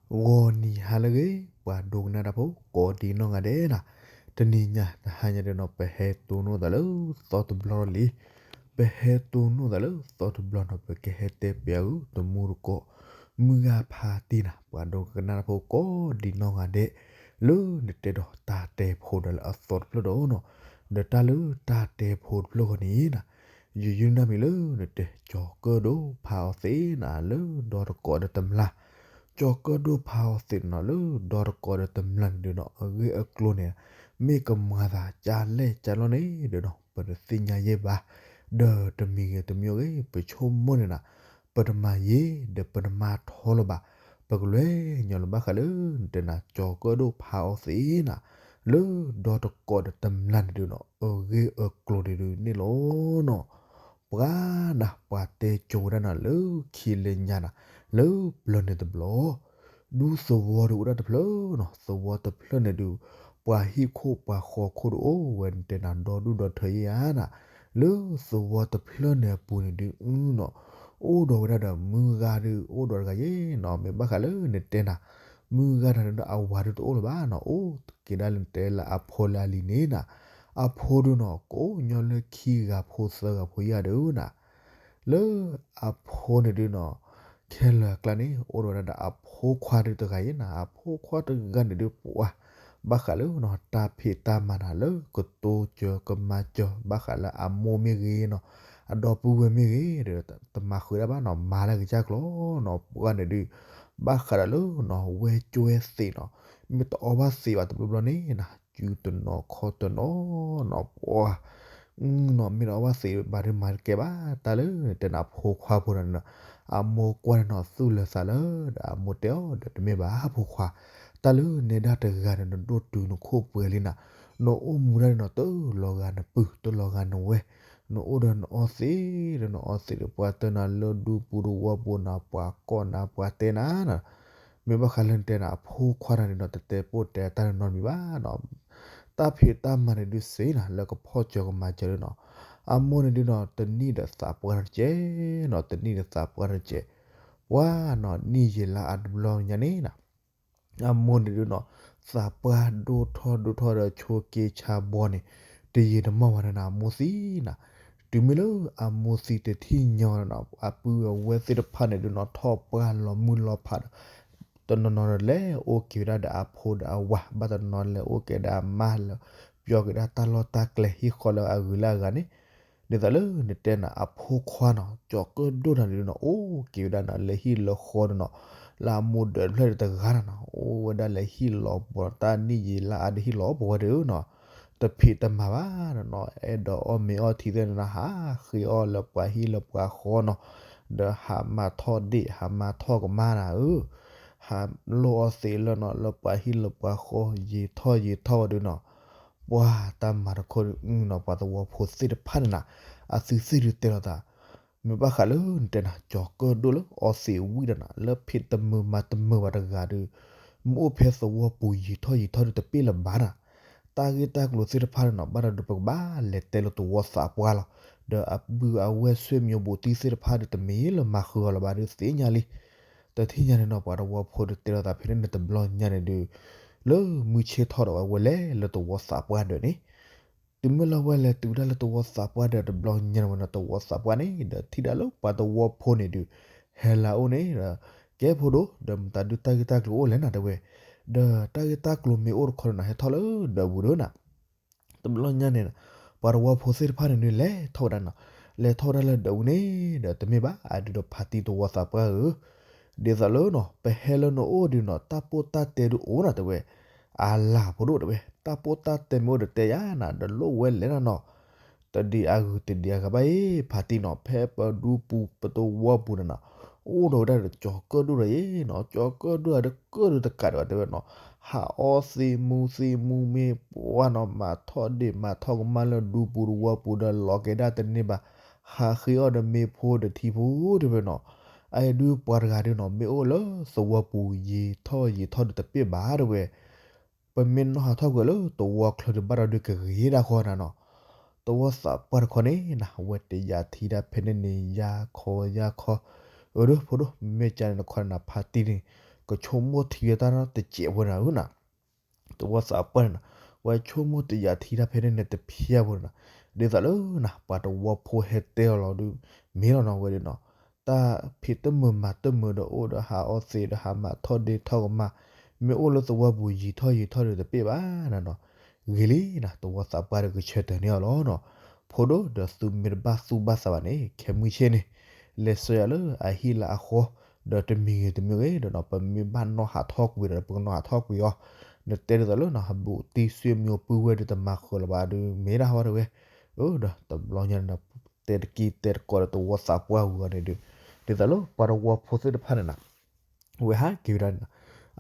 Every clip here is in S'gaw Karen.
ဂီၤနံၤဟါလၢအဂ့ၤ ပှၤဒိကနၣ်တၢ်ဖိ ကိးဒံနီၢ်ဂၤဒဲးနီၤ, တနံၤညါတဟါညါဒုးနီၤ ပဟဲတိၢ်နီၣ်သးလၢသီတဘျီလံ, ပဟဲတိၢ်နီၣ်သးလၢသီတဘျီနီၤ ပကဟဲတဲပၠးအုၣ်တမူတကိး မုၢ်ဂၤဖါတံၢ်နၤ ပှၤဒိကနၣ်တၢ်ဖိကိးဒံနီၢ်ဂၤဒဲး, လၢနတဲဒီးတၢ်တဲဖိဒီးလၢအသီတဖျၢၣ်ဒီးနီၤ, ဒီးတၢ်လၢတၢ်တဲဖိတဖျၢၣ်ဃီန့ၣ်နၤ ယယုၢ်နၢ်မံၤလၢနတဲ ကၠီၤကၢၣ်ဒိၣ်ဖးအီသံးနၤ လၢဒီတကိးဒီးတမျၢ်, ကၠီၤကၢၣ်ဒိၣ်ဖးအီသံးနၤ လၢဒီတကိးဒီးတမျၢ်န့ၣ်ဒုးနီၤ အဂ့ၢ်အကျိၤန့ၣ် မ့ၢ်ကမၤသးကၢ်လဲၣ်ကၢ်လီၢ်န့ၣ်ဒုးနီၤ ပတသ့ၣ်ညါယဲၢ်ဘၣ်, ဒီးတမံၤဂ့ၤတမံၤဂ့ၤ ပဆိကမိၣ်န့ၣ်နၤ ပတမၤယံၤ ဒီးပတမၤထီလၢၤဘၣ်, ပကလဲၤညီလၢၤဘၣ်ဃးလၢနတဲနၤ ကၠီၤကၢၣ်ဒိၣ်ဖးအီသံးနၤ လၢဒီတကိးဒီးတမျၢ်န့ၣ်ဒုးနီၤ အဂ့ၢ်အကျိၤန့ၣ်ဒုးန့ၣ်လီၤနီၤ. ပှၤနၤ ပှၤတဲကိၤဝဲဒၣ်နၤလၢခံလၢညါနၤ လၢပျၢၤန့ၣ်တဘျီ ဒူသဝီဒုးအိၣ်ဒၣ်တဖျၢၣ်နီၤ, သဝီတဖျၢၣ်န့ၣ်ဒုး ပှၤဟံၣ်ခိၣ်ပှၤဃီခိၣ်ဒုးအိၣ်ဝဲ နတဲနၤ ဒီဒူၣ်ဒီထၢယဲၢ်ဧါနၤ, လၢသဝီတဖျၢၣ်န့ၣ်အပူၤန့ၣ်ဒုးနီၤ အိၣ်ဒီးဝဲဒၣ်ဒီးမုၢ်ဂၤဒုး အိၣ်ဒီးတဂၤယဲၢ်နီၤ, မ့ၢ်ဘၣ်ဃးလၢနတဲနၤ မုၢ်ဂၤတဂၤန့ၣ်ဒီး အဝၤဒုးတအိၣ်လၢၤဘၣ်နီၤ, အိၣ်က့ၤဒၣ်လၢနတဲလၢအဖိလၢအလံၤန့ၣ်နၤ, အဖိဒုးနီၤ ကအိၣ်ညီလၢခံဂၤဖိသၢဂၤဖိယဲၢ်ဒုးနၤ လၢအဖိန့ၣ်ဒုးနီၤ ခဲလၢာ်အကျါန့ၣ် အိၣ်ဒီးဝဲဒၣ်ဒီးအဖိခွါဒုးတဂၤယဲၢ်နၤ, အဖိခွါတဂၤန့ၣ်ဒုးပှၤ ဘၣ်ဃးလၢနီၤ တၢ်ဖံးတၢ်မၤနၤလၢကတိၤစၢၤကမၤစၢၤ ဘၣ်ဃးလၢအမိၢ်မ့ၢ်ဂ့ၤနီၤ, အဒီပုၢ်ဝဲၢ်မ့ၢ်ဂ့ၤဒီး တမၤဃုာ်ဒၣ်ဘၣ်နီၤ, မၤလၢကစၢ်ကျီၤနီၤ, ပှၤန့ၣ်ဒုး ဘၣ်ဃးဒီးလၢနီၤ ဝဲကွဲသံးနီၤ, မ့ၢ်တအီၣ်ဘၣ်သံးဘၣ်တဘျီဘျီန့ၣ်နၤ စုတနီၤခီၣ်တနီၤနီၤ ပှၤ နီၤ မ့ၢ်တအီၣ်ဘၣ်သံးဘၣ်ဒုးမၤတကဲဘၣ်, တၢ်လၢနတဲနၤ အဖိခွါဖိတဂၤန့ၣ်နီၤ, အမိၢ်ကွၢ်န့ၣ်နီၤ သူၣ်လၢာ်သးလၢ ဒီးအမိၢ်တဲအီၤဒီး တမ့ၢ်ဘၣ်ဖိခွါ, တၢ်လၢနဲဒၣ်တဂၤန့ၣ် နဒိၣ်တုာ်နခိၣ်ပှဲၤလံနၤ, နအိၣ်မူဒၣ်န့ၣ်နီၤ တလီၤဂာ်နပုၢ် တလီၤဂာ်နဝဲၢ်, နအိၣ်ဒီးနအီသံးဒီးနအီသံးဒီး ပှၤတၢနၤလၢဒူပူၤတဝီပူၤနၤ ပှၤကိးနၤ ပှၤတဲနၤနီၤ, မ့ၢ်ဘၣ်ဃးလၢနတဲနၤ အဖိခွါတဂၤန့ၣ်နီၤ တတဲပိာ်တဲတၢ်နီတမံၤဘၣ်နီၤ, တၢ်ဖံးတၢ်မၤန့ၣ်ဒုးသ့နၤ လၢကဖီၣ်စၢၤကမၤစၢၤဒုးနီၤ, အမိၢ်န့ၣ်ဒုးနီၤ တနံၣ်ဒီးသးပှၢ်တကဲးနီၤ, တနံၣ်ဒီးသးပှၢ်တကဲး, ပှၤနီၤ နံၣ်ယံာ်လါအါတဘျီညါန့ၣ်နၤ အမိၢ်န့ၣ်ဒုးနီၤ သးပှၢ်ဒိၣ်ထီၣ်ဒိၣ်ထီၣ်ဒီးဆိးက့ဆါဘီန့ၣ် တယံာ်တမီၢ်ဘၣ်န့ၣ်နၤ အမိၢ်သံနၤ, တုၤမ့ၢ်လၢအမိၢ်သံတထံၣ်ညီနၤ အပုၢ်အဝဲၢ်သ့ၣ်တဖၣ်န့ၣ်ဒုးနီၤ ထီၣ်ပှၢ်လီၤမုၢ်လီၤဖးဒီး တနီၤနီၤဒီးလဲၤအိၣ်က့ၤဝဲဒၣ်ဒီးအဖိဒီးအဝၤ, ဘၣ်တနီၤလဲၤအိၣ်က့ၤဒီးအမါလၢ ပျီက့ၤဒၣ်တၢ်လီၢ်တၢ်ကျဲဟံၣ်ဃီလၢအဂုၤလၢအဂၤန့ၣ်, ဒ်သိးလၢနတဲနၤ အဖိခွါနီၤ ကၠီၤကၢၣ်ဒိၣ်နၤဒုးနီၤ အိၣ်က့ၤဝဲဒၣ်နၤ လၢဟံၣ်လၢဃီဒုးနီၤ, လၢအမိၢ်ဒၢးတဖျၢၣ်ဒီးတဂၤနီၤနီၤ အိၣ်ဝဲဒၣ်လၢဟံၣ်လီၤပှီၤ တၢ်နံၣ်ယံာ်လါအါဒီးဟံၣ်လီၤပှီၤဝဲဒၣ်နီၤ, တဖံးတမၤဘၣ်နီၤနီၤ အဲၣ်ဒိးအီၣ်မ့ၤအီထံသ့ၣ်န့ၣ်နီၤ ဟးဃ့အီၣ်လၢပှၤဟံၣ်လၢပှၤဃီနီၤ, ဒီးဟးမၤထီၣ်ဒ့ၣ် ဟးမၤထီၣ်ကမါနၤဧၢ, ဟးလိၣ်အီသံးလၢနီၤ လၢပှၤဟံၣ်လၢပှၤဃီ ယံာ်ထီၣ်ယံာ်ထီၣ်ဝဲဒုးနီၤ, ပှၤတၢ်မၤတခီဒုးနီၤ ပှၤသဝီဖိသ့ၣ်တဖၣ်န့ၣ်နၤ အသုသ့ၣ်ဒုးတဲလိာ်သး, မ့ၢ်ဘၣ်ဃးလၢနတဲနၤ ကၠီၤကၢၣ်ဒိၣ်လၢအီသံးဝံၣ်ဒီးနၤ လၢဖံးတမုာ်မၤတမုာ်ဘၣ်တဂၤဒုး မ့ၢ်အိၣ်ဖဲသဝီပူၤယံာ်ထီၣ်ယံာ်ထီၣ်ဒုးတပ့ၢ်လၢၤဘၣ်နၤ, တၢ်ဂ့ၢ်တၢ်ကျိၤသ့ၣ်တဖၣ်န့ၣ်နီၤ ဘၣ်ဒီးဒုးပကဘၣ်လဲၤတဲလၢသဝီသးပှၢ်လီၤ, ဒီးအပုၢ်အဝဲၢ်ဆွေမျိုးဘူးသံသ့ၣ်တဖၣ်ဒုး တမ့ၢ်လၢမၤဃုာ်အီၤလၢၤဘၣ်ဒုးသ့ၣ်ညါလံ, တထံၣ်ညါန့ၣ်နီၤ ပှၤသဝီဖိဒုးတဲလိာ်သးဖဲန့ၣ်န့ၣ်တဘျီညါန့ၣ်ဒုး လၢမုၢ်ဆ့ၣ်ထီၣ်ဒီး အဝဲလဲၤလၢသဝီသးပှၢ်ဒၢးန့ၣ်, တုၤမ့ၢ်လၢအဝဲလဲၤတုၤဝဲဒၣ်လၢသဝီသးပှၢ်ဒၢးတဘျီညါန့ၣ်ဝဲန့ၣ် သဝီသးပှၢ်န့ၣ် ဒီးထံၣ်ဒၣ်လၢပှၤသဝီဖိန့ၣ်ဒုး ဟဲလၢအအိၣ်န့ၣ်ဒီး ကဲဖိဒိၣ် ဒီးမတၤဒုးတၢ်ဂ့ၢ်တၢ်ကျိၤအိၣ်လဲၣ်နၤတဲဝဲ, ဒီးတၢ်ဂ့ၢ်တၢ်ကျိၤမ့ၢ်အိၣ်တခီန့ၣ်နီၤ ဟဲထီၣ်လၢဒၢးပူၤဒၢးနၤ တဘျီညါန့ၣ် ပှၤသဝီဖိသ့ၣ်တဖၣ်န့ၣ်ဒုးလဲၤထီၣ်ဝဲဒၣ်နီၤ, လဲၤထီၣ်ဝဲဒၣ်လၢဒၢးပူၤန့ၣ်ဒီး တမ့ၢ်ဘၣ် အဒုးဒီးဖါတံၢ်သဝီသးပှၢ်ဧၢ, ဒ်သိးလၢနီၤ ပဟဲလၢနအိၣ်ဒုးနီၤ တၢ်ပိၢ်တၢ်တဲဒုးအိၣ်နၤတဲဝဲ, အလၤဖိဒိၣ်တဲဝဲ တၢ်ပိၢ်တၢ်တဲမ့ၢ်အိၣ်ဒီးတဲယၤနၤ ဒီးလိၣ်ဝဲလဲၣ်နၤနီၤ, တဒံးအဂုၤတဒံးအဂၤဘၣ်အံၤ ဖါတံၢ်နီၤ ဖဲပဒူပူၤပသဝီပူၤန့ၣ်နီၤ, အိၣ်ဒီးဝဲဒၣ်ဒီးကၠီၤကၢၣ်ဒိၣ်ဒီးယဲနီၤ, ကၠီၤကၢၣ်ဒိၣ်ဒီးကၢၣ်ဒိၣ်တကးဒံးဘၣ်တဲဝဲနီၤ, ဟးအီသံးမူသံးမူမ့ၢ်ပှၢ်နီၤ မၤထီၣ်ဒ့ၣ်မၤထီၣ်ကမါလၢဒူပူၤသဝီပူၤဒီးလီၤက့ၤဒၣ်တန့ၢ်ဘၣ်, ဟးဃ့အီၣ်ဒီးမ့ၢ်ဖိဒီးထံဖိတဲဝဲနီၤ, အအံၤဒုးပှၤတဂၤဒုးနီၤ မ့ၢ်အိၣ်လၢသဝီပူၤယံာ်ထီၣ်ယံာ်ထီၣ်ဒီးတပ့ၢ်ဘၣ်တဲဝဲ ပမ့ၢ်နီၣ်ဟးထီၣ်ကွံာ်လၢသဝီချၢဒုးဘၣ်ဒီးဒုးကဂ့ၤဒၣ်ဃီနၤနီၤ, သဝီသးပှၢ်တခီန့ၣ်နၤ အဝဲတယၤထံဒၣ်ဖဲန့ၣ်န့ၣ် ယၤခီယၤခီ, အၢဒိၣ်ဖိဒိၣ် မ့မ့ၢ်ကန့ၣ်တခီန့ၣ်နၤ ဖါတံၢ်န့ၣ် ကဆိကမိၣ်ထံဝဲတၢ်နီတစဲးဖိန့ၣ်ဧၢနီၤ. သဝီသးပှၢ်န့ၣ်နီၤ, ဝဲဆိကမိၣ်တယာ်ထံတၢ်ဖဲန့ၣ်န့ၣ်တဖျၢၣ်ဖိန့ၣ်နီၤ, ဒ်သိးလၢနီၤ ပှၤသဝီဖိဟဲတဲအီၤလီၤဒုး မ့ၢ်လီၤနီၤဝဲဒၣ်နီၤ, တၢ်ဖံးတမုာ်မၤတမုာ်ဒီးအိၣ်ဒီးဟးအီသံးဒီးဟးမၤထီၣ်ဒ့ထီၣ်ကမၣ်, မ့ၢ်အိၣ်လၢသဝီပူၤယံာ်ထီၣ်ယံာ်ထီၣ်ဒီးတပ့ၢ်ဘၣ်နီၤနီၤ, ဂ့ၤလံနီၤ သဝီသးပှၢ်ဒီးကဆၢတဲာ်န့ၢ်အီၤလီၤနီၤ, ဖိဒိၣ်ဒီးသုမ့ၢ်တဘၣ်သူၣ်ဘၣ်သးဘၣ်န့ၣ် ခဲမုၢ်ဆ့ၣ်န့ၣ် လဲၤဆှၢယၤလၢအဟံၣ်လၢအဃီ, ဒီးတမံၤဂ့ၤတမံၤဂ့ၤဒီးနီၤ ပမ့ၢ်ဘၣ်နီၣ်ဟးထီၣ်ကွံာ်ဒီး ပကနီၣ်ဟးထီၣ်ကွံာ်အီၤ, နတဲဒ်သိးလၢနီၤ ဘူးတံၢ် ဆွေမျိုး ပုၢ်ဝဲၢ်ဒီးတမၤဃၢၤလၢၤဘၣ်ဒီး မ့ၢ်ဒၣ်ဟီတဝဲ, အၢ ဒီးတဘျီညါန့ၣ်နီၤ တဲတက့ၢ်တဲတကိးဒီးသဝီသးပှၢ်ဝံၤအီၤန့ၣ်ဒီး ဒ်သိးလၢပှၤသဝီဖိသ့ၣ်တဖၣ်န့ၣ်နီၤ အဝဲဟးက့ၤဝဲဒၣ်န့ၣ်နီၤ,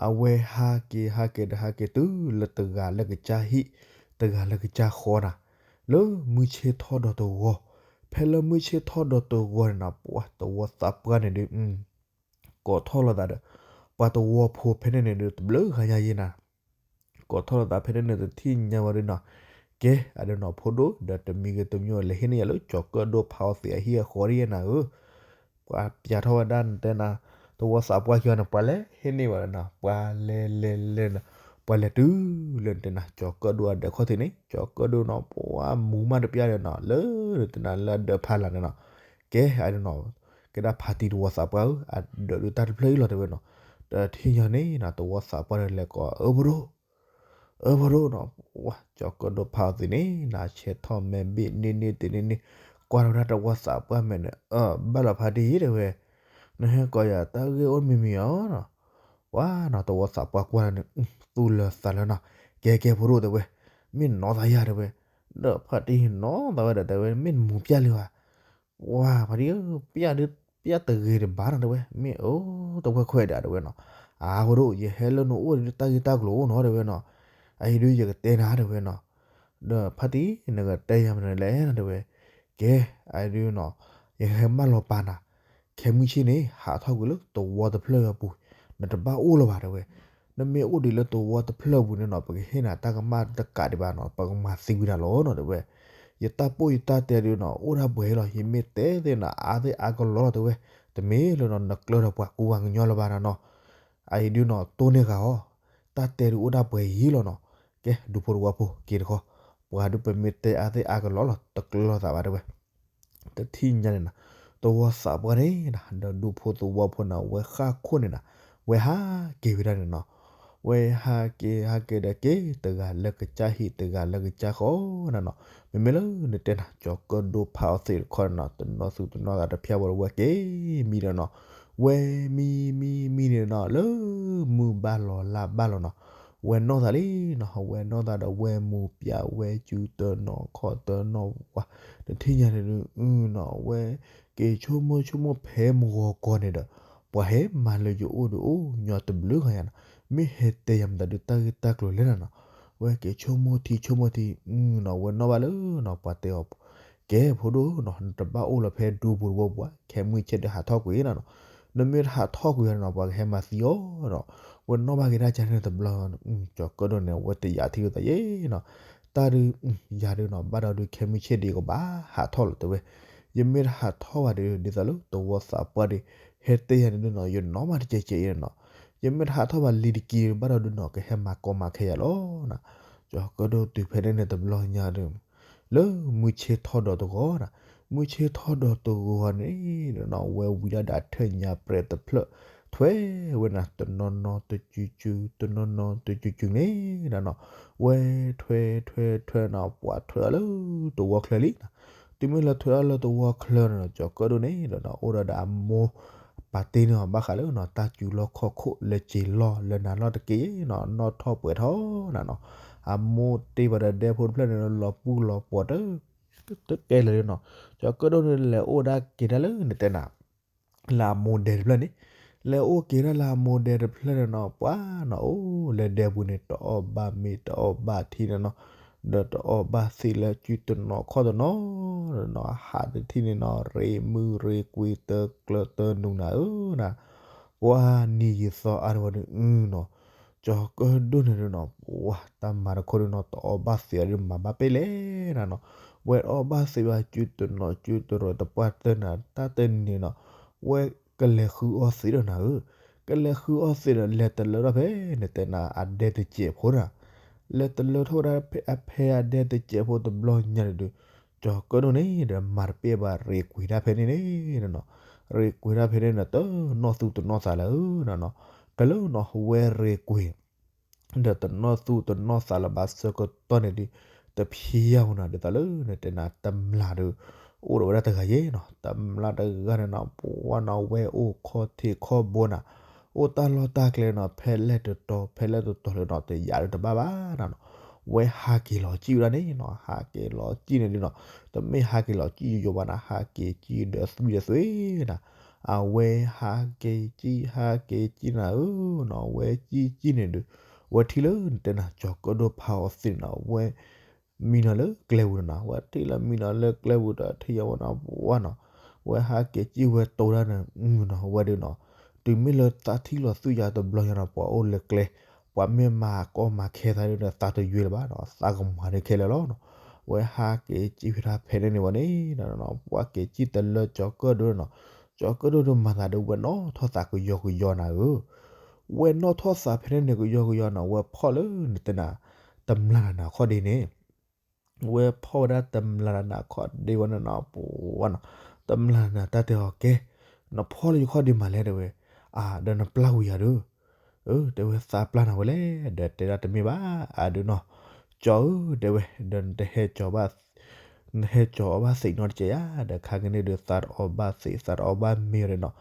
အဝဲဟးက့ၤဟးက့ၤဒီးဟးက့ၤတုၤလၢတဂၤလၢကစၢ်ဟံၣ်, တဂၤလၢကစၢ်ဃီနီၤ, လၢမုၢ်ဆ့ၣ်ထီၣ်ဒီးတဂီၤ, ဖဲလၢမုၢ်ဆ့ၣ်ထီၣ်ဒီးတဂီၤန့ၣ်နီၤ ပှၤသဝီသးပှၢ်န့ၣ်ဒီး ကိးထီၣ်လိာ်သးဒီး ပှၤသဝီဖိဖဲန့ၣ်န့ၣ်ဒီး တဘျုးဂၤညါယဲနီၤ ကိးထီၣ်လိာ်သးဖဲန့ၣ်န့ၣ် တထံၣ်ညါဝဲဒၣ်နီၤ, ကဲ အဒုးနီၤ ဖိဒိၣ်ဒီးတမံၤဂ့ၤတမံၤ လဲၤဟ့ၣ်န့ၢ်ယၤလၢကၠီၤကၢၣ်ဒိၣ်ဖးအီသံးအဟံၣ်အဃီတယဲနီၤဧၢ, ပှၤပျးထီၣ်ဝဲဒၣ်နတဲနၤ, သဝီသးပှၢ်ခံဂၤန့ၣ် ပှၤလဲၤဟ့ၣ်န့ၢ်ဝဲဒၣ်နီၤ ပှၤလဲၤလဲၤလဲၤနီၤ, ပှၤလဲၤတုၤလၢနတဲနၤ ကၠီၤကၢၣ်ဒိၣ်အဒၢးခီၣ်ထံးန့ၣ် ကၠီၤကၢၣ်ဒိၣ်နီၤ ပှၤမူၤမးတပျၢ်ဒီးနီၤ လၢနတဲနၤလၢအဒၢးဖးလၢ်န့ၣ်နီၤ, ကဲ အဒုးနီၤ ကဲဒၣ်ဖါတံၢ်သဝီသးပှၢ်ဧၢ အဒၢးဒုးတၢ်တဖျၢၣ်အံၤလီၤတဲဝဲနီၤ, တထံၣ်ညါန့ၣ်နီၤ သဝီသးပှၢ်ဒီးလဲၤကိး အၢ ဖိဒိၣ် အၢ ဖိဒိၣ်နီၤ, ဝဲ ကၠီၤကၢၣ်ဒိၣ်ဖးအီသံးန့ၣ်နီၤ ဆဲးထီၣ်မဲာ်ဘ့ၣ်န့ၢ်န့ၢ်တ့ၢ်န့ၢ်န့ၢ်, ကွၢ်ထီၣ်ဝဲဒၣ်သဝီသးပှၢ်မဲာ်န့ၣ် အၢ ဘၣ်လီၤဖါတံၢ်တဲဝဲ, နဟဲကိးယၤတၢ်ဂ့ၢ်အိၣ်တမံၤမံၤဧါနီၤ, ဝဲနီၤ သဝီသးပှၢ်ကွၢ်န့ၣ် သူၣ်လၢသးလၢနီၤ, ကဲကဲ ဖိဒိၣ်တဲဝဲ, မ့ၢ်နီၢ်သးယၤတဲဝဲ, ဒီးဖါတံၢ်နီၢ်သးဝဲဒီးတဲဝဲ မ့ၢ်နမူၤပျၢ်လံဧါ ဝဲ ဖါတံၢ်ဧၢ ပျၢ်ဒုး ပျၢ်တဂ့ၤတဘၣ်နီၤတဲဝဲ မ့ၢ်အိၣ်တဝဲခွဲးဒၣ်တဲဝဲနီၤ, အါ ဖိဒိၣ် ယဟဲလၢနအိၣ်ဒုးတၢ်ဂ့ၢ်တၢ်ကျိၤအိၣ်နီၤတဲဝဲနီၤ, အအံၤဒုးယကတဲနၤတဲဝဲနီၤ, ဒီးဖါတံၢ် နကတဲယၤမနုၤလဲၣ်နီၤတဲဝဲ, ကဲ အအံၤဒုးနီၤ ယဟဲမၢလီၤပာ်နၤ, ခဲမုၢ်ဆ့ၣ်န့ၣ် ဟးထီၣ်ကွံာ်လၢသဝီတဖျၢၣ်အပူၤ, နတဘၣ်အိၣ်လၢၤဘၣ်တဲဝဲ, နမ့ၢ်အိၣ်ဒံးလၢသဝီတဖျၢၣ်အပူၤန့ၣ်နီၤ ပကဟ့ၣ်နၤတၢ်ကမၣ်တကးဒံးဘၣ်နီၤ ပကမၤသံကွံာ်နၤလီၤနီၤတဲဝဲ, ယတၢ်ပိၢ်ယတၢ်တဲဒုးနီၤ အိၣ်ဒၣ်ပှဲၤလီၤ ယမ့ၢ်တဲသ့နၤအါသ့ၣ်အါကလီလီၤတဲဝဲ, တမ့ၢ်လၢနီၤ နကျၢၢ်ဒီးပှၤကူပှၤကညီလၢၤဘၣ်နၤနီၤ, အအံၤဒုးနီၤ တိၢ်န့ၢ်ဂၤအီၤ, တၢ်တဲဒုးအိၣ်ဒၣ်ပှဲၤယံၤလီၤနီၤ, ကဲ ဒူဖိသဝီဖိက့ၤတခီ, ပှၤဒုးပမ့ၢ်တဲအါသ့ၣ်အါကလီလီၤ တကျၢၢ်လိာ်သးဘၣ်တဲဝဲ တထံၣ်ညါန့ၣ်နီၤ, သဝီသးပှၢ်န့ၣ်နီၤ ဒီးဒူဖိသဝီဖိန့ၣ် ဝဲဃၣ်ခိၣ်န့ၣ်နီၤ, ဝဲဟးက့ၤဝဲဒၣ်န့ၣ်နီၤ, ဝဲဟးက့ၤဟးက့ၤဒီးက့ၤ တဂၤလၢကစၢ်ဟံၣ်တဂၤလၢကစၢ်ဃီနၤနီၤ, မ့မ့ၢ်လၢနတဲနၤ ကၠီၤကၢၣ်ဒိၣ်ဖးအီသံးတခီန့ၣ်နီၤ တနီၤသူၣ်တနီၤသးတဖၠၣ်ဝဲဒီးဝဲက့ၤမံဒီးနီၤ, ဝဲမံမံမံန့ၣ်နီၤ လၢမုၢ်ဘၣ်လီၤလါဘၣ်လီၤနီၤ, ဝဲနီၢ်သးလံနီၤ ဝဲနီၢ်သးဒီးဝဲမူၤပျၢ်ဝဲစုတနီၤခီၣ်တနီၤဝဲ, တထံၣ်ညါန့ၣ်ဒုးနီၤ ဝဲက့ၤဆိကမိၣ်ဆိကမိၣ်ဖဲမုၢ်ဂီၤကီၢ်န့ၣ်ဒီး ပှၤဟဲမၤလၢယအိၣ်ဒီးအိၣ်ညီတဘျုးဂၤယၤနီၤ, မ့ၢ်ဟဲတဲယၤမတၤဒုးတၢ်ဂ့ၢ်တၢ်ကျိၤလဲၣ်နၤနီၤ, ဝဲက့ၤဆိကမိၣ်ထံဆိကမိၣ်ထံနီၤ ဝဲနီၣ်ဘၣ်လၢနီၤ ပှၤတဲအီၤ ကဲဖိဒိၣ်နီၤ နတဘၣ်အိၣ်လၢၤဖဲဒူပူၤတဝီပူၤ ခဲမုၢ်ဆ့ၣ်ဒီးဟးထီၣ်ကွံာ်နၤနီၤ, နမ့ၢ်တဟးထီၣ်ကွံာ်ယၤန့ၣ်နီၤ ပှၤကဟဲမၤသံအီၤနီၤ, ဝဲနီၣ်ဘၣ်က့ၤတၢ်ကန့ၣ်တဘျီ ကၠီၤကၢၣ်ဒိၣ်န့ၣ် ဝဲတယာ်ထံလိာ်သးယဲနီၤ, တၢ်ဒုး ယၤဒုးနီၤ ဘၣ်ဒီးဒုးခဲမုၢ်ဆ့ၣ်ဒံးကဘၣ်ဟးထီၣ်လီၤတဲဝဲ, ယမ့ၢ်တဟးထီၣ်ဘၣ်ဒီး ဒ်သိးလၢသဝီသးပှၢ်ဒီး ဟဲတဲယၤန့ၣ်ဒုးနီၤ ယနီၣ်မးတကဲးကဲးအံၤနီၤ, ယမ့ၢ်တဟးထီၣ်ဘၣ်လံၤတက့ၢ်ဘၣ်ဒီးဒုးနီၤ ကဟဲမၤကီမၤခဲယၤလီၤနၤ, ကၠီၤကၢၣ်ဒိၣ်တုၤဖဲန့ၣ်န့ၣ်တဘျီညါဒီး လၢမုၢ်ဆ့ၣ်ထီၣ်ဒီးတဂီၤနၤ, မုၢ်ဆ့ၣ်ထီၣ်ဒီးတဂီၤန့ၣ်နီၤ ဝဲဝံၤဒၣ်ဒီးအထၢၣ်ညါပြဲးတဖျၢၣ် ထွဲဝဲနၤ တနီၤနီၤတစုစု တနီၤနီၤတစုစုန့ၣ်နၤနီၤ, ဝဲထွဲထွဲထွဲနီၤ ပှၤထွဲအီၤလၢသဝီချၢလံနၤ, တုၤမ့ၢ်လၢထွဲအီၤလၢသဝီချၢန့ၣ်နီၤ ကၠီၤကၢၣ်ဒိၣ်န့ၣ်ဒီးနီၤ အိၣ်ဒီးဒီးအမိၢ် ပာ်တ့ၢ်န့ၢ်အီၤဘၣ်ဃးလၢနီၤ တၢ်စူၤလီၢ်ခီၣ်ခိၣ်လၢစ့ၤလီၢ်လၢနၤလီၢ်တက့ၢ်နီၤ နီၣ်ထီၣ်ပှဲၤထီၣ်နၤနီၤ, အမိၢ်တ့ၢ်ဘၣ်ဒီးဒဲဖိတဖျၢၣ်န့ၣ် လီၤပူၤလီၤပှီၤတ တကဲလၢာ်နီၤ, ကၠီၤကၢၣ်ဒိၣ်န့ၣ် လဲၤအိၣ်ဒၣ်က့ၤဒၣ်လၢနတဲနၤ လၢအမိၢ်ဒဲတဖျၢၣ်န့ၣ်, လဲၤအိၣ်က့ၤဒၣ်လၢအမိၢ်ဒဲတဖျၢၣ်န့ၣ်နီၤ ပှၤနီၤ အိၣ်လၢဒဲပူၤန့ၣ် တအီၣ်ဘၣ်မ့ၤတအီၣ်ဘၣ်ထံန့ၣ်နီၤ, ဒီးတအီၣ်ဘၣ်သ့ၣ်လၢစုတနီၤခီၣ်တနီၤနီၤ ဟးတထံၣ်န့ၣ်နီၤ ရ့မုၢ်ရ့ကွံာ်တကျၢၢ်တနူၤနၤဧၢနၤ ပှၤနံၤယံာ်သီအါတဝဲဒုးနီၤ, ကၠီၤကၢၣ်ဒိၣ်န့ၣ်ဒုးနီၤ ပှၤတၢ်မၤတခီဒုးနီၤ တအီၣ်ဘၣ်သ့ၣ်အီၤဒုးမၤဘၣ်ပ့ၢ်လဲၣ်နၤနီၤ, ဝဲအီၣ်ဘၣ်သ့ၣ်ဘၣ်စုတနီၤစုတရီၤတပှၢ်တၢၢ်နၤ တၢ်တနံၤနီၤ, ဝဲကလဲၤဃုအီသံးဒီးနၤဧၢ, က ကလဲၤဃုအီၣ်သ့ၣ်ဒီး လဲၤတလၢထီၣ်ဖဲ နတဲနၤအဒဲတစဲးဖိနၤ, လဲၤတလၢထီၣ်ဝဲဒၣ်ဖဲအဒဲတစဲးဖိတဘျီညါန့ၣ်ဒီး ကၠီၤကၢၣ်ဒိၣ်န့ၣ်ဒီး မၤတပ့ၢ်ဘၣ် ရ့ကွံာ်တၢ်ဖဲန့ၣ်န့ၣ်နီၤ, ရ့ကွံာ်တၢ်ဖဲန့ၣ်ဒီး တနီၣ်သူတနီၣ်သးလၢၤနီၤနီၤ, ကလၢနီၤ ဝဲရ့ကွံာ် ဒီးတနီၣ်သူတနီၣ်သးလၢၤဘၣ်ဆၢကတီၢ်န့ၣ်ဒီး တဖံးယၢ်ဝဲနီၤ ဒ်သိးလၢနတဲနၤတမျၢ်ဒီး အိၣ်ဒီးဝဲဒၣ်တဂၤယဲနီၤ, တမျၢ်တဂၤန့ၣ်နီၤ ပှၤနီၤ ဝဲအိၣ်ခီၣ်ထံးခီၣ်ဘိနၤ, အိၣ်တၢ်လီၢ်တၢ်ကျဲနီၤ ဖဲလဲၣ်တတီၤ ဖဲလဲၣ်တတီၤလၢနီၤ တယာ်ဒီးတဘၣ်ဘၣ်နၤနီၤ, ဝဲဟးက့ၤလီၤစံၣ်ဝဲဒၣ်န့ၣ်နီၤ, ဟးက့ၤလီၤစံၣ်န့ၣ်ဒုးနီၤ, တမ့ၢ်ဟးက့ၤလီၤစံၣ်ယိယိဘၣ်နၤ, ဟးက့ၤစံၣ်ဒီးသွံၣ်ဒီးသွံၣ်နၤ, အဝဲဟးက့ၤစံၣ် ဟးက့ၤစံၣ်နၤဧၢနီၤ, ဝဲစံၣ်စံၣ်န့ၣ်ဒုး ဝဲထံၣ်လၢနတဲနၤ ကၠီၤကၢၣ်ဒိၣ်ဖးအီသံးန့ၣ်နီၤ ဝဲ မံနီၤလၢကျဲပူၤန့ၣ်နီၤ, ဝဲထံၣ်လၢမံနီၤလၢကျဲပူၤဒီး ထံၣ်ယါဝဲနီၤ ပှၤနီၤ, ဝဲဟးက့ၤစံၣ်ဝဲတိၤတၢ်န့ၣ်နီၤ ဝဲဒုးနီၤ, တုၤမ့ၢ်လၢသးထံၣ်လီၤသွံၣ်ယါတဘျီညါနီၤ ပှၤအိၣ်လၢကျဲ, ပှၤမ့ၢ်မၤကီမၤခဲသးဒုးဒီး သးတယွဲလၢၤဘၣ်နီၤ, သးကမၤဒုးခဲလၢာ်လီၤနီၤ, ဝဲဟးက့ၤစံၣ်ဖဲတၢ်ဖဲန့ၣ်န့ၣ်ဝဲန့ၣ် ပှၤက့ၤစံၣ်တလၢကၠီၤကၢၣ်ဒိၣ်နီၤ, ကၠီၤကၢၣ်ဒိၣ်ဒုးမၤသးဒုး ဝဲနီၣ်ထီၣ်သးကယီကယီနၤဧၢ ဝဲနီၣ်ထီၣ်သးဖဲန့ၣ်န့ၣ် ကယီကယီနီၤ ဝဲဖီၣ်လၢနတဲနၤ တမျၢ်တၢ်နၤခီၣ်ဒ့န့ၣ်, ဝဲဖီၣ်ဝဲဒၣ်တမျၢ်တၢ်နၤခီၣ်ဒ့ဝဲန့ၣ်နီၤ ပှၤနီၤ, တမျၢ်တၢ်နၤတၢ်တဲအီၤကဲ, နဖီၣ်လၢယခီၣ်ဒ့မးလဲၣ်တဲဝဲ, အါ ဒီးနပျၢ်ဝံၤယၤဒုး, အၢ တဲဝဲသးပျၢ်နၤဝဲလဲၣ် ဒီးတဲဒၣ်တမ့ၢ်ဘၣ် အါဒုးနီၤ, ကၠီၤဧၢ တဲဝဲ ဒီးနတဟဲကၠီၤဘၣ် နဟဲကၠီၤအီၣ်ဘၣ်သ့းနီတစဲးယါ ဒီးခါကန့ၣ်ဒုး သးတအီၣ်ဘၣ်သ့း သးတအီၣ်ဘၣ်မ့ၤဒီးနီၤ,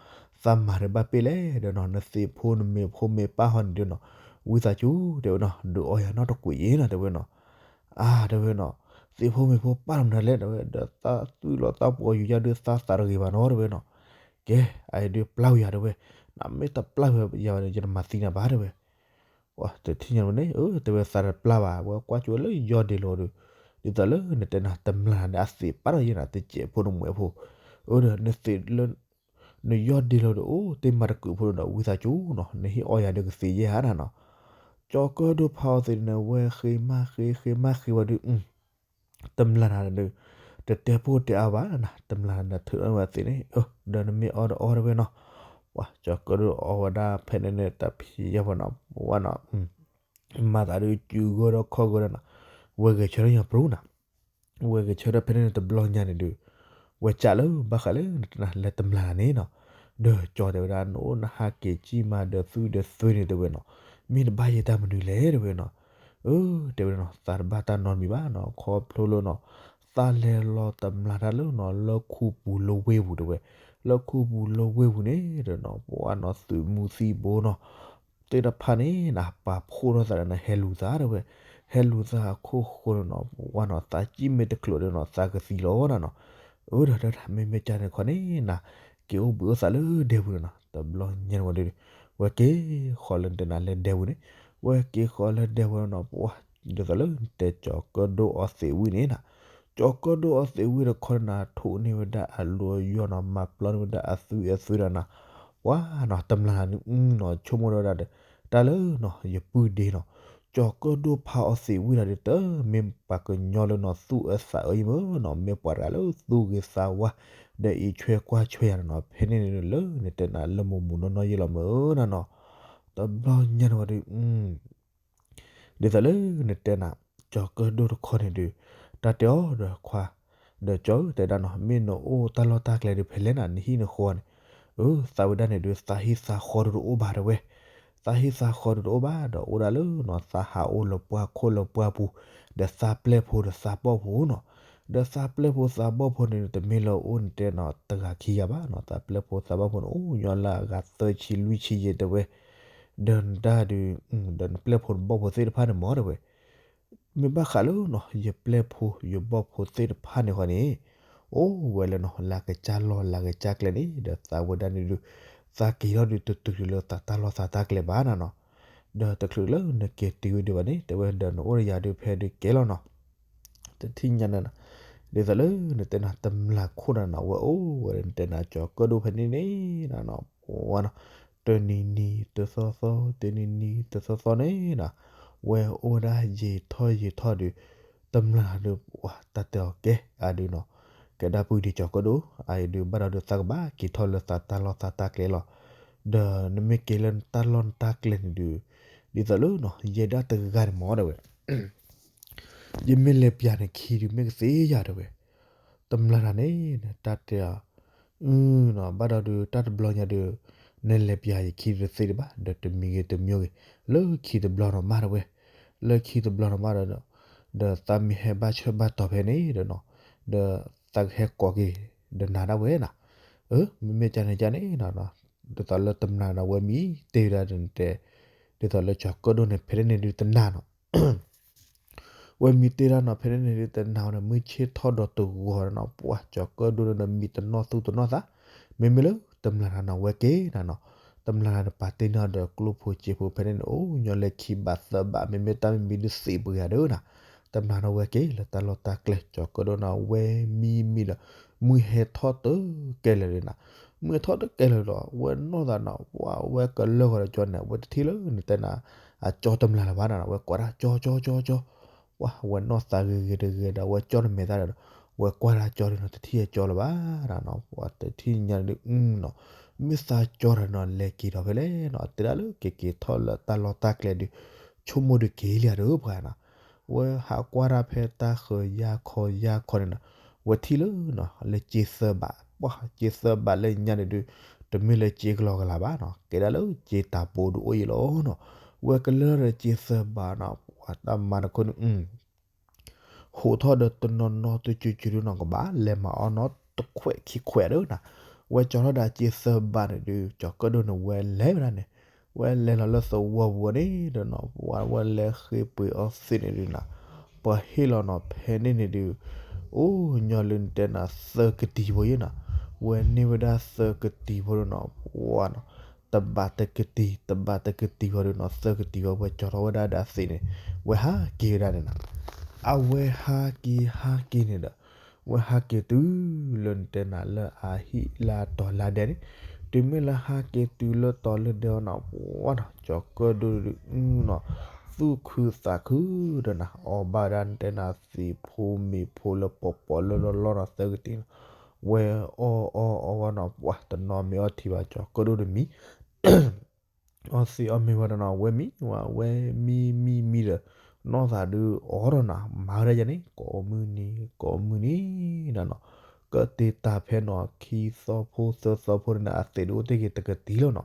သးမၤဒုးဘၣ်ပ့ၢ်လဲၣ်ဒီးနီၤ, နသ့းဖိနမ့ၤဖိမ့ၢ်ပၢ်ဟီန့ၣ်ဒုးနီၤ, ဝံသးစူၤ တဲဝဲနီၤ ဒုးအီယၤနီတကွံာ်အံၤနီၤ တဲဝဲနီၤ, အါ တဲဝဲနီၤ, သ့းဖိမ့ၤဖိပၢ်မနုၤလဲၣ် တဲဝဲ ဒီးသးသွံၣ်လီၤသးပှီၤယူၤယါဒုး သးသးတဂ့ၤဘၣ်နီၤ တဲဝဲနီၤ, ကဲ အအံၤဒုးပျၢ်ဝံၤယၤ တဲဝဲ, နမ့ၢ်တပျၢ်ဝံၤယၤဘၣ်န့ၣ် ယတမၤသံနၤဘၣ် တဲဝဲ တထံၣ်ညါန့ၣ် အၢ တဲဝဲသးတပျၢ်ဘၣ် ဝဲကွၢ်ကၠိဝဲလၢယီၢ်ဒ့လိၤဒီး, ဒ်သိးလၢနတဲနၤတမျၢ်န့ၣ် အသ့းပၢ်ထီၣ်ယဲနၤ တစဲးဖိနမှဲးဖိ, အၢ ဒီးနသ့းလၢ နယီၢ်ဒ့လိၤဒီး အိၣ်တ့ၢ်မၤတကုးဖိဒီး ဝံသးစူၤနီၤ နဟ့ၣ်အီယၤဒီးကသ့ယဲဧါနၤနီၤ, ကၠီၤကၢၣ်ဒိၣ်ဖးအီသံးန့ၣ် ဝဲဃ့မၤဃ့ ဃ့မၤဃ့ဝဲဒုး တမျၢ်နၤဒီး တတဲဖိတဲအါဘၣ်နၤ, တမျၢ်နၤဒီးထုးအီၣ်ဝဲသ့းန့ၣ် အၢ ဒီးနမ့ၢ်အီဒီးအီတဲဝဲနီၤ, ပှၤကၠီၤကၢၣ်ဒိၣ်အီဝဲဒၣ်ဖဲန့ၣ်န့ၣ် တၢ်ဖံးယါဖီနီၤ ဝဲနီၤ, မၤသးဒုးစုဂၢၢ်ဒီးခီၣ်ဂၢၢ်ဒီးနီၤ, ဝဲဂဲၤဆၢထၢၣ်ညါပရူၤနၤ, ဝဲဂဲၤဆၢထၢၣ်ဖဲန့ၣ်န့ၣ်တဘျီညါန့ၣ်ဒုး, ဝဲကးလၢဘၣ်ဃးလၢနတနၤလၢတမျၢ်နၤန့ၣ်နီၤ, ဒီးကၠီၤတဲဝဲဒၣ် နအိၣ်နဟးက့ၤစံၣ်မၤဒီးသွံၣ်ဒီးသွံၣ်န့ၣ်တဲဝဲနီၤ, မ့ၢ်တဘၣ်ယဲတၢ်မနုၤလဲၣ်တဲဝဲနီၤ, အၢ တဲဝဲနီၤ သးတဘၣ်တၢ်နီတမံၤဘၣ်နီၤ ခီဖျိလၢနီၤ, သးလဲၤလီၤတမျၢ်တၢ်လၢနီၤ လၢခူပူၤလၢဝ့ၢ်ပူၤတဲဝဲ, လၢခူပူၤလၢဝ့ၢ်ပူၤန့ၣ်ဒီးနီၤ ပှၤနီၤသုးမုၢ်သံၣ်ဘိနီၤ သ့ၣ်တဖၣ်န့ၣ်နၤ ပာ်ဖှိၣ်ထီၣ်သးဒီးနဟဲလူၤသးတဲဝဲ, ဟဲလူၤသးအခိၣ်ဃိန့ၣ်နီၤ ပှၤနီၤသးစံၣ်မ့ၢ်တချုးဒီးနီၤ သးကသံလီၤနၤနီၤ, အၢ ဒီးတၢ်မ့မ့ၢ်ကၢ်န့ၣ်ခီန့ၣ်နၤ, က့ၤအိၣ်ဘှံးအိၣ်သးလၢဒဲပူၤန့ၣ်နီၤ တဘျီညါန့ၣ်ဝဲဒုး, ဝဲက့ၤဃီၤလၢနတဲနၤလၢဒဲပူၤန့ၣ်, ဝဲက့ၤဃီၤလၢဒဲပူၤန့ၣ်နီၤ ပှၤ ဒ်သိးလၢနတဲကၠီၤကၢၣ်ဒိၣ်အီသံးဝံၣ်န့ၣ်နၤ, ကၠီၤကၢၣ်ဒိၣ်အီသံးဝံၣ်တခီန့ၣ်နၤ ထိးန့ၢ်ဝဲဒၣ်အလူၤအယီၢ်နီၤ မၤပျီန့ၢ်ဝဲဒၣ်အသွံၣ်အသွံၣ်ဒီးနၤ, ပှၤနီၤတမျၢ်နၤန့ၣ်နီၤ ဆိကမိၣ်ဒီးဒၣ်ဒီး တၢ်လၢနီၤ ယပုၢ်ဒ့နီၤ, ကၠီၤကၢၣ်ဒိၣ်ဖးအီသံးဝံၣ်တၢ်ဒုး တမ့ၢ်ပှၤကညီလၢနီၤ သူၣ်အၢသးအၢအံၤမ့ၢ်နီၤ မ့ၢ်ပှၤတဂၤလၢသူၣ်ဂ့ၤသးဝါ ဒီးအံးဆွဲကွၢ်ဆွဲယၤန့ၣ်နီၤ ဖဲန့ၣ်န့ၣ်လၢနတဲနၤလၢမိၢ်မိၢ်နီၢ်နီၢ်ယဲလီၤမ့ၢ်နၤနီၤ, တဘျီညါန့ၣ်ဝဲဒုး ဒ်သိးလၢနတဲနၤ ကၠီၤကၢၣ်ဒိၣ်တခီန့ၣ်ဒုး, တၢ်တဲအီၤဒီးခွါ, ဒီးကၠီၤဧၢ တဲဒၣ်နီၤ မ့ၢ်နအိၣ်တၢ်လီၢ်တၢ်ကျဲဒုးဖဲလဲၣ်နၤ နဟံၣ်နဃီန့ၣ်, အၢ သးဝဲဒၣ်န့ၣ်ဒုး သးဟံၣ်သးဃီဒုးတအိၣ်ဘၣ်တဲဝဲ, သးဟံၣ်သးဃီဒုးတအိၣ်ဘၣ် ဒီးအိၣ်ဒၣ်လၢနီၤ သးဟးအိၣ်လၢပှၢ်ခိၣ်လၢပှၢ်ပူၤ, ဒီးသးပျဲၢ်ဖိဒီးသးဘီၣ်ဖိနီၤ, ဒီးသးပျဲၢ်ဖိသးဘီၣ်ဖိန့ၣ် တမ့ၢ်လၢအိၣ်နတဲနီၤ တဂၤခံဂၤဘၣ်နီၤ သးပျဲၢ်ဖိသးဘီၣ်ဖိန့ၣ် အိၣ်ညီလၢအဂၤသၢဆံလွံၢ်ဆံယဲတဲဝဲ ဒီးနတၢ်ဒုး ဒီးနပျဲၢ်ဖိနဘီၣ်ဖိသ့ၣ်တဖၣ်န့ၣ်မ့ၢ်တဲဝဲ, မ့ၢ်ဘၣ်ဃးလၢနီၤ ယပျဲၢ်ဖိယဘီၣ်ဖိသ့ၣ်တဖၣ်န့ၣ်ဃီန့ၣ်, အိၣ်ဝဲလၢနီၤ လၢကစၢ်လီၢ်လၢကစၢ်ကျဲန့ၣ် ဒီးသးဝဲဒၣ်န့ၣ်ဒုး သးက့ၤထီၣ်ဒုးတတုၤလၢသးတၢ်လီၢ်သးတၢ်ကျဲဘၣ်နၤနီၤ, ဒီးတချုးလၢနက့ၤတုၤဝဲဒံးဘၣ်န့ၣ် တဲဝဲဒီးနအိၣ်ဒီးယၤဒုးဖဲဒုးကဲလီၤနီၤ တထံၣ်ညါန့ၣ်နၤ, ဒ်သိးလၢနတဲနၤ တမျၢ်ခိၣ်နၤနီၤ ဝဲအိၣ်ဝဲဒၣ်နတဲနၤ ကၠီၤကၢၣ်ဒိၣ်ဖဲန့ၣ်န့ၣ်နၤနီၤ, ဝဲနီၤ, တနံၤနံၤတသီသီ တနံၤနံၤတသီသီန့ၣ်နၤ, ဝဲအိၣ်ဝဲဒၣ်ယံာ်ထီၣ်ယံာ်ထီၣ်ဒုး, တမျၢ်ဒုး တၢ်တဲအီၤကဲ အဒုးနီၤ, ကဲဒၣ်ပုၢ်ဒ့ကၠီၤကၢၣ်ဒိၣ် အအံၤဒုးဘၣ်ဒီးဒုးသးကဘၣ်က့ၤထီၣ်လၢသးတၢ်လီၢ်သးတၢ်ကျဲလီၤ, ဒီးနမ့ၢ်က့ၤလၢနတၢ်လီၢ်နတၢ်ကျဲန့ၣ်ဒုး, ဒ်သိးလၢနီၤ ယဲဒၣ်တဂၤန့ၣ်မ့ၢ်တဲဝဲ, ယမ့ၢ်လဲၤပျၢ်န့ၣ်ခံဒုးမ့ၢ်ကသ့ယၤတဲဝဲ, တမျၢ်တၢ်န့ၣ် တၢ်တဲအီၤ, အုနီၤ ဘၣ်ဒီးဒုးတၢ်တဘျီညါဒုး, နလဲၤပျၢ်ယခံဒုးတသ့ဒံးဘၣ် ဒီးတမံၤဂ့ၤတမံၤဂ့ၤ, လၢခံတဘျီနီၤမးတဲဝဲ, လၢခံတဘျီနီၤမးဒီး, ဒီးသးမ့ၢ်ဟဲဘၣ်ဆၢဘၣ်တီၤဖဲန့ၣ်ဒီးနီၤ, ဒီးသးကဟဲကိးက့ၤ, ဒီးနၤဒၣ်ဝဲနီၤ, အၢ မ့မ့ၢ်ကန့ၣ်ကန့ၣ်နီၤ, ဒ်သိးလၢတမျၢ်နီၤ ဝဲမံတ့ၢ်ဝဲဒၣ်ဒ်တဲ, ဒ်သိးလၢကၠီၤကၢၣ်ဒိၣ်န့ၣ် ဖဲန့ၣ်န့ၣ်ဒုးတနာ်နီၤ ဝဲမံတ့ၢ်ဒၣ်နီၤ ဖဲန့ၣ်န့ၣ်ဒုးတနာ်ဝဲန့ၣ် မုၢ်ဆ့ၣ်ထီၣ်ဒီးတဂီၤနီၤ ပှၤကၠီၤကၢၣ်ဒိၣ်န့ၣ်ဒီးမံတနီၣ်သူတနီၣ်သး, မ့မ့ၢ်လၢတမျၢ်တၢ်နီၤ ဝဲက့ၤနၤနီၤ, တမျၢ်တၢ်န့ၣ်ပာ်တ့ၢ်န့ၢ်ဒီးကျိၣ်ဖိစ့ဖိဖဲန့ၣ်န့ၣ် အိၣ်ညီလၢခံဘးသၢဘး မ့မ့ၢ်တၢ်မံမံဒုးသ့ၣ်ပှဲၤဂၤဒီးနၤ, တမျၢ်နီၤဝဲက့ၤလၢတၢ်လီၢ်တၢ်ကျဲ ကၠီၤကၢၣ်ဒိၣ်နီၤ ဝဲမံမံဒီး, မုၢ်ဟဲထီၣ်တကဲလၢာ်ဒီးနၤ, မုၢ်ဟဲထီၣ်တကဲလၢာ်ဒီး ဝဲနီၢ်သးနီၤ ဝဲကလၢၢ်ဂီၤဒီးကၠီန့ၣ် ဝဲတထံၣ်လၢနတဲနၤ, အကၠီတမျၢ်လၢၤဘၣ်နၤ ဝဲကွၢ်တၢ်ကၠီကၠီကၠီကၠီ ပှၤဝဲနီၢ်သးဂ့ၤဂ့ၤတဂ့ၤဒီး ဝဲကၠီတမဲာ်သၣ်ဒီး, ဝဲကွၢ်တၢ်ကၠီဒီးနီၤ တထံၣ်အကၠီလၢၤဘၣ်နီၤ ပှၤတထံၣ်ညါဒုးနီၤ, မ့ၢ်သးကၠီတၢ်နီၤ လဲၤက့ၤထီၣ်ဖဲလဲၣ်နီၤ တဲဒၣ်လၢက့ၤက့ၤထီၣ်လၢတၢ်လီၢ်တၢ်ကျဲဒုး, ဆိကမိၣ်ဒုးက့ၤလံဧါဒီးပှၤနီၤ, ဝဲဟးကွၢ်တၢ်ဖဲတၢ်ဃၢၤယါခီယါခီန့ၣ်နီၤ, ဝဲထံၣ်လၢနီၤ လၢစ့သၢဘး ပှၤစ့သၢဘးလၢညါန့ၣ်ဒုး, တမ့ၢ်လၢစ့ကလီကလးဘၣ်နီၤ ကဲဒၣ်လၢစ့တၢ်ဘိဒုးအိၣ်အံၤလီၤနီၤ, ဝဲကလၢၢ်ဒီးစ့သၢဘးနီၤ ပှၤတၢ်မၤတခိၣ်န့ၣ် ဟိးထီၣ်ဒီးတနီၤနီၤတစုစုဒုးနီၤ ကဘၣ်လဲၤမၤအီၣ်နီတခွဲးခံခွဲးဒီးနၤ, ဝဲကၠီထီၣ်ဒီးစ့သၢဘးန့ၣ်ဒုး ကၠီၤကၢၣ်ဒိၣ်န့ၣ် ဝဲလဲၤဝဲဒၣ်န့ၣ်, ဝဲလဲၤလီၤလၢသဝီပူၤန့ၣ်ဒီးနီၤ ဝဲလဲၤဃ့ပှ့ၤအီသံးန့ၣ်ဒုးနၤ, ပှၤဟ့ၣ်လီၤနီၤ ဖဲန့ၣ်န့ၣ်ဒုး, အိၣ်ညီလၢနတဲနၤသၢကတံၤဖိယဲနီၤ, ဝဲန့ၢ်ဝဲဒၣ်သၢကတံၤဖိဒုးနီၤ ပှၤနီၤ တဘးတကတံၤ တဘးတကတံၤဖိဒုးနီၤ သၢကတံၤဖိ ဝဲကၠီထီၣ်ဝဲဒၣ်ဒီးသံးန့ၣ်, ဝဲဟးက့ၤဝဲဒၣ်န့ၣ်နၤ, အဝဲဟးက့ၤဟးက့ၤန့ၣ်ဒီး, ဝဲဟးက့ၤတုၤလၢနတဲနၤလၢအဟံၣ်လၢအတီၤလၢဒဲန့ၣ်, တုၤမ့ၢ်လၢဟးက့ၤတုၤလၢတီၤလၢဒဲအီၤနီၤ ပှၤနီၤ ကၠီၤကၢၣ်ဒိၣ်ဒုးနီၤ, သူၣ်ခုသးခုဒီးနၤ အီၣ်ဘၣ်ဝဲဒၣ်နတဲနၤသံးဖိမ့ၤဖိလၢပီၤပီၤလၢလီၢ်လီၢ်နီၤ သၢကတံၤနီၤ, ဝဲအီၣ်အီၣ်အီၣ်ဝဲနီၤ ပှၤတနီၤမ့ၢ်အီၣ်ထံဘၣ် ကၠီၤကၢၣ်ဒိၣ်ဒုးမံ အီၣ်သံးအီၣ်မ့ၤဝဲဒီးနီၤ ဝဲမံဝဲ ဝဲမံမံမံဒီး, နီၢ်သးဒုးအီၣ်ဒီးနၤ မၤဝဲဒၣ်ယဲန့ၣ် ကိးမုၢ်နံၤ ကိးမုၢ်နံၤနီၤနီၤ, ကတ့ၤတၢ်ဖဲနီၤ ခံသီဖိသၢသီဖိန့ၣ် အသံးဒုးအိၣ်တ့ၢ်က့ၤတကတံၤလီၤနီၤ,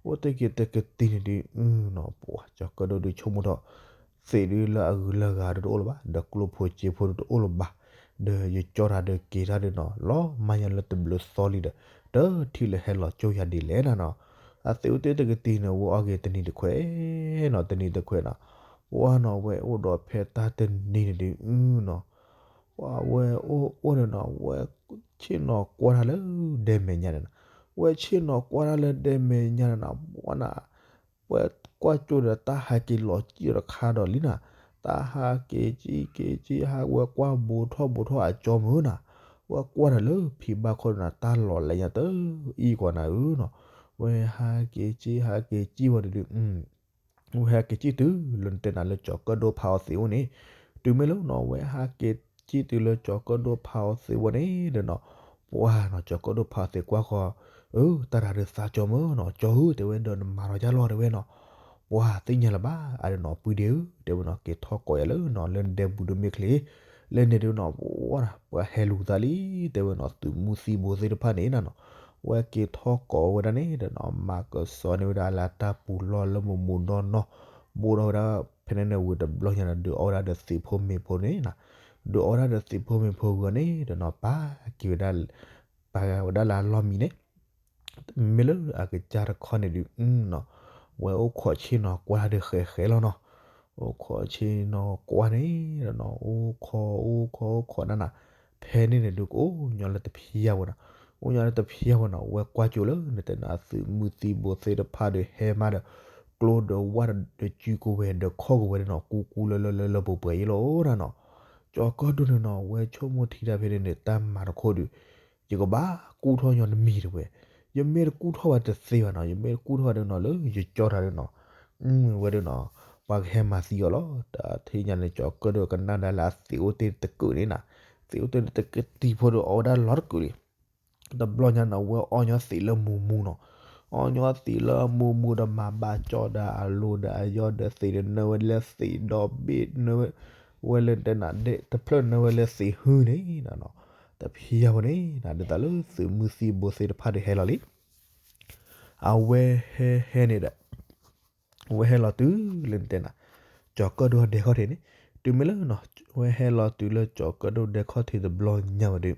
အိၣ်တ့ၢ်က့ၤတကတံၤန့ၣ်ဒုးနီၤ ပှၤကၠီၤကၢၣ်ဒိၣ်ဒုးဆိကမိၣ်ထီၣ် သံးဒုးလၢအဂုၤလၢအဂၤဒုးတအိၣ်လၢၤဘၣ် ဒီးကျိဖိစ့ဖိဒုးတအိၣ်လၢၤဘၣ်, ဒီးယကၠီတၢ်ဒုးက့ၤတၢ်ဒုးနီၤ လီၤမၢ်ညါလၢတဘျုးသီလံဒီး, တထံၣ်လၢဟဲလီၤကၠိယၤဒ်လဲၣ်နၤနီၤ, အသံးအိၣ်တ့ၢ်တကတံၤန့ၣ် ဝဲအီၣ်က့ၤတနံၤတခွဲးနီၤ တနံၤတခွဲးနီၤ, ပှၤနီၤ ဝဲအိၣ်ဒီးဖဲတၢ်တနံၤန့ၣ်ဒုးနီၤ ပှၤဝဲအိၣ်အိၣ်န့ၣ်နီၤ ဝဲဆ့ၣ်နီၤကွၢ်တၢ်လၢဒဲမဲာ်ညါန့ၣ်နီၤ, ဝဲဆ့ၣ်နီၤကွၢ်တၢ်လၢဒဲမဲာ်ညါန့ၣ်နီၤ ပှၤနီၤ ဝဲကွၢ်ကၠိဒီးတၢ်ဟးက့ၤလီၤကံၣ်ဒီးခါဒီးလံနၤ, တၢ်ဟးက့ၤကံၣ်က့ၤကံၣ်ဟးဝဲကွၢ်ဘိးထီၣ်ဘိးထီၣ်အကၠီမုၢ်နၤ, ဝဲကွၢ်တၢ်လၢဖံးဘၣ်ခိၣ်န့ၣ်နၤ တၢ်လီၤလဲၤညါတအံၤကွၢ်နၤဧၢနီၤ, ဝဲဟးက့ၤကံၣ်ဟးက့ၤကံၣ်ဝဲဒုးဒုး ဝဲဟဲက့ၤကံၣ်တုၤလၢနတဲနၤလၢကၠီၤကၢၣ်ဒိၣ်ဖးအီသံးအိၣ်န့ၣ်, တုၤမ့ၢ်လၢနီၤ ဝဲဟးက့ၤကံၣ်တုၤလၢကၠီၤကၢၣ်ဒိၣ်ဖးအီသံးဝဲန့ၣ်ဒီးနီၤ, ပှၤနီၤ ကၠီၤကၢၣ်ဒိၣ်ဖးအီသံးကွၢ်ဃီ, အၢ တၢ်တၢ်ဒုးသးကၠီမုၢ်နီၤ ကၠီဧၢ တဲဝဲဒီးနမၤထီၣ်ယါလီၤတဲဝဲနီၤ, ပှၤသ့ၣ်ညါလၢၤဘၣ် အဒုးနီၤ ပှၤဒ့ဧၢ တဲဝဲနီၤ က့ၤထီၣ်ကိးယၤလၢနီၤ လၢနဒဲဘူးဒုးမ့ၢ်ချ့, လၢန့ၣ်ဒုးနီၤ ပှၤ ပှၤဟဲလူၤသးလံ တဲဝဲနီၤ သုးမုၢ်သံဘိသ့ၣ်တဖၣ်န့ၣ်နၤနီၤ, ဝဲက့ၤထီၣ်ကိးဝဲဒၣ်န့ၣ်ဒီးနီၤ မၤကစီန့ၢ်ဝဲဒၣ်လၢတၢ်ပူၤလီၢ်လၢမူးမူးနီၢ်နီၢ်, ဘိၣ်ထီၣ်ဝဲဒၣ် ဖဲန့ၣ်န့ၣ်ဝံၤတဘျီညါန့ၣ် ဒုးအီၣ်ဝဲဒၣ်ဒီးသံးဖိမ့ၤဖိန့ၣ်နၤ, ဒုးအီၣ်ဝဲဒၣ်ဒီးသံးဖိမ့ၤဖိဂီၢ်န့ၣ်ဒီးနီၤ ပာ်က့ၤဝဲဒၣ် ပာ်ဝဲဒၣ်လၢအလီၢ်မံန့ၣ် မ့ၢ်လၢအကစၢ်တခီန့ၣ်ဒုးနီၤ, ဝဲအိၣ်ခိးဆ့ၣ်နီၤကွၢ်တၢ်ဒုးဃဲးဃဲးလီၤနီၤ, အိၣ်ခိးဆ့ၣ်နီၤကွၢ်န့ၣ်ဒီးနီၤ အိၣ်ခိးအိၣ်ခိးအိၣ်ခိးနၤနၤ, ဖဲန့ၣ်န့ၣ်ဒုးကအိၣ်ညီလၢတဖျါဝဲနီၤ, အိၣ်ညီလၢတဖျါဝဲနီၤ ဝဲကွၢ်ကၠိလၢနတဲနၤသုးမုၢ်သံဘိသ့ၣ်တဖၣ်ဒီးဟဲမးဒီး ကျိဒီးဝၣ်ဒီးစုကဝဲၤဒီးခီၣ်ကဝဲၤဒီးနီၤ ကူကူလၢလၢလၢလၢပှဲၤပှဲၤအံၤလီၤနၤနီၤ, ကၠီၤကၢၣ်ဒိၣ်န့ၣ်နီၤ ဝဲဆိကမိၣ်ထံတၢ်ဖဲန့ၣ်န့ၣ် တၢ်မၤတခိၣ်ဒုး ယကဘၣ်ကူၣ်ထီၣ်ညီနမံၤတဝဲ, ယမ့ၢ်တကူၣ်ထီၣ်ဘၣ်တသ့ဘၣ်နီၤ ယမ့ၢ်တကူၣ်ထီၣ်ဘၣ်ဒုးနီၤ လၢယကၠီတၢ်ဒုးနီၤ, ဝဲဒုးနီၤ ပှၤကဟဲမၤသံအီၤလီၤ, တၢ်ထံၣ်ညါန့ၣ် ကၠီၤကၢၣ်ဒိၣ်ကနၣ်ဒၣ်လၢအသံးအိၣ်တ့ၢ်တကုာ်န့ၣ်နၤ, သံးအိၣ်တ့ၢ်တကတံၤဖိဒုးအီၣ်ဝဲဒၣ်လီၤတကုာ်လံ တဘျီညါနီၤ ဝဲအီၣ်ညီသံးလၢမူးမူးနီၤ, အီၣ်ညီသံးလၢအမူးမူးဒီးမၤဘၣ်ကၠီဒီးအလိၤဒီးအယီၢ်ဒီးသံးဒီးနၢဝဲလၢသံးဒီဘ့ၣ်နၢဝဲ ဝဲလၢတဲနၤဒဲး တဖျၢၣ်နၢဝဲလၢသံးဟုန့ၣ်နီၤ. တဖံယါဖိန့ၣ် ဒ်သိးလၢသုးမုၢ်သံၣ်ဘိသ့ၣ်တဖၣ်ဒီးဟဲလီၤလံ အဝဲဟဲဟဲန့ၣ်ဒီး အဝဲဟဲလီၤတုၤလၢနတဲနၤ ကၠီၤကၢၣ်ဒိၣ်ဒဲခီၣ်ထံးန့ၣ် တုၤမ့ၢ်လၢနီၤ ဝဲဟဲလီၤတုၤလၢကၠီၤကၢၣ်ဒိၣ်ဒဲခီၣ်ထံးတဘျီညါဝဲဒီး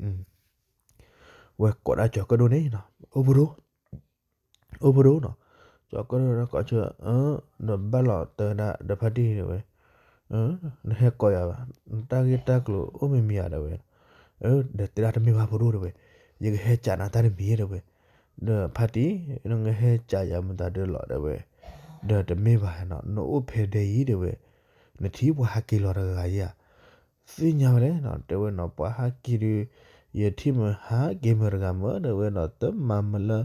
ဝဲကိးဒၣ်ကၠီၤကၢၣ်ဒိၣ်န့ၣ်နီၤ အိၣ်ဖှိၣ်ဒိၣ် အိၣ်ဖှိၣ်ဒိၣ်နီၤ ကၠီၤကၢၣ်ဒိၣ်ဒီးကိးဆၢ နဘၣ်လီၤတဲဝဲဒၣ်ဒီးဖါတံၢ်တဲဝဲ နဟဲကိးယၤဘၣ် နတၢ်ဂ့ၢ်တၢ်ကျိၤအိၣ်မံၤမံၤဧါတဲဝဲ ဒီးတဲဒၣ်တမ့ၢ်ဘၣ်ဖှိၣ်ဒိၣ်တဲဝဲ ယကဟဲကးနၤတၢ်တမံၤတဲဝဲ ဒီးဖါတံၢ် နကဟဲကးယၤမတၤဒုလီၤတဲဝဲ ဒီးတမ့ၢ်ဘၣ်နီၤ နအိၣ်ဖဲဒဲအံၤတဲဝဲ နထံၣ်ပှၤဟးက့ၤလီၤတဂၤဧါ သ့ၣ်ညါဝဲလဲၣ်နီၤ တဲဝဲနီၤ ပှၤဟးက့ၤဒီး ယထံၣ်မ့ၢ်ဟးက့ၤမ့ၢ်တဂၤမ့ၢ်တဲဝဲနီၤ တမၤမၤလၢ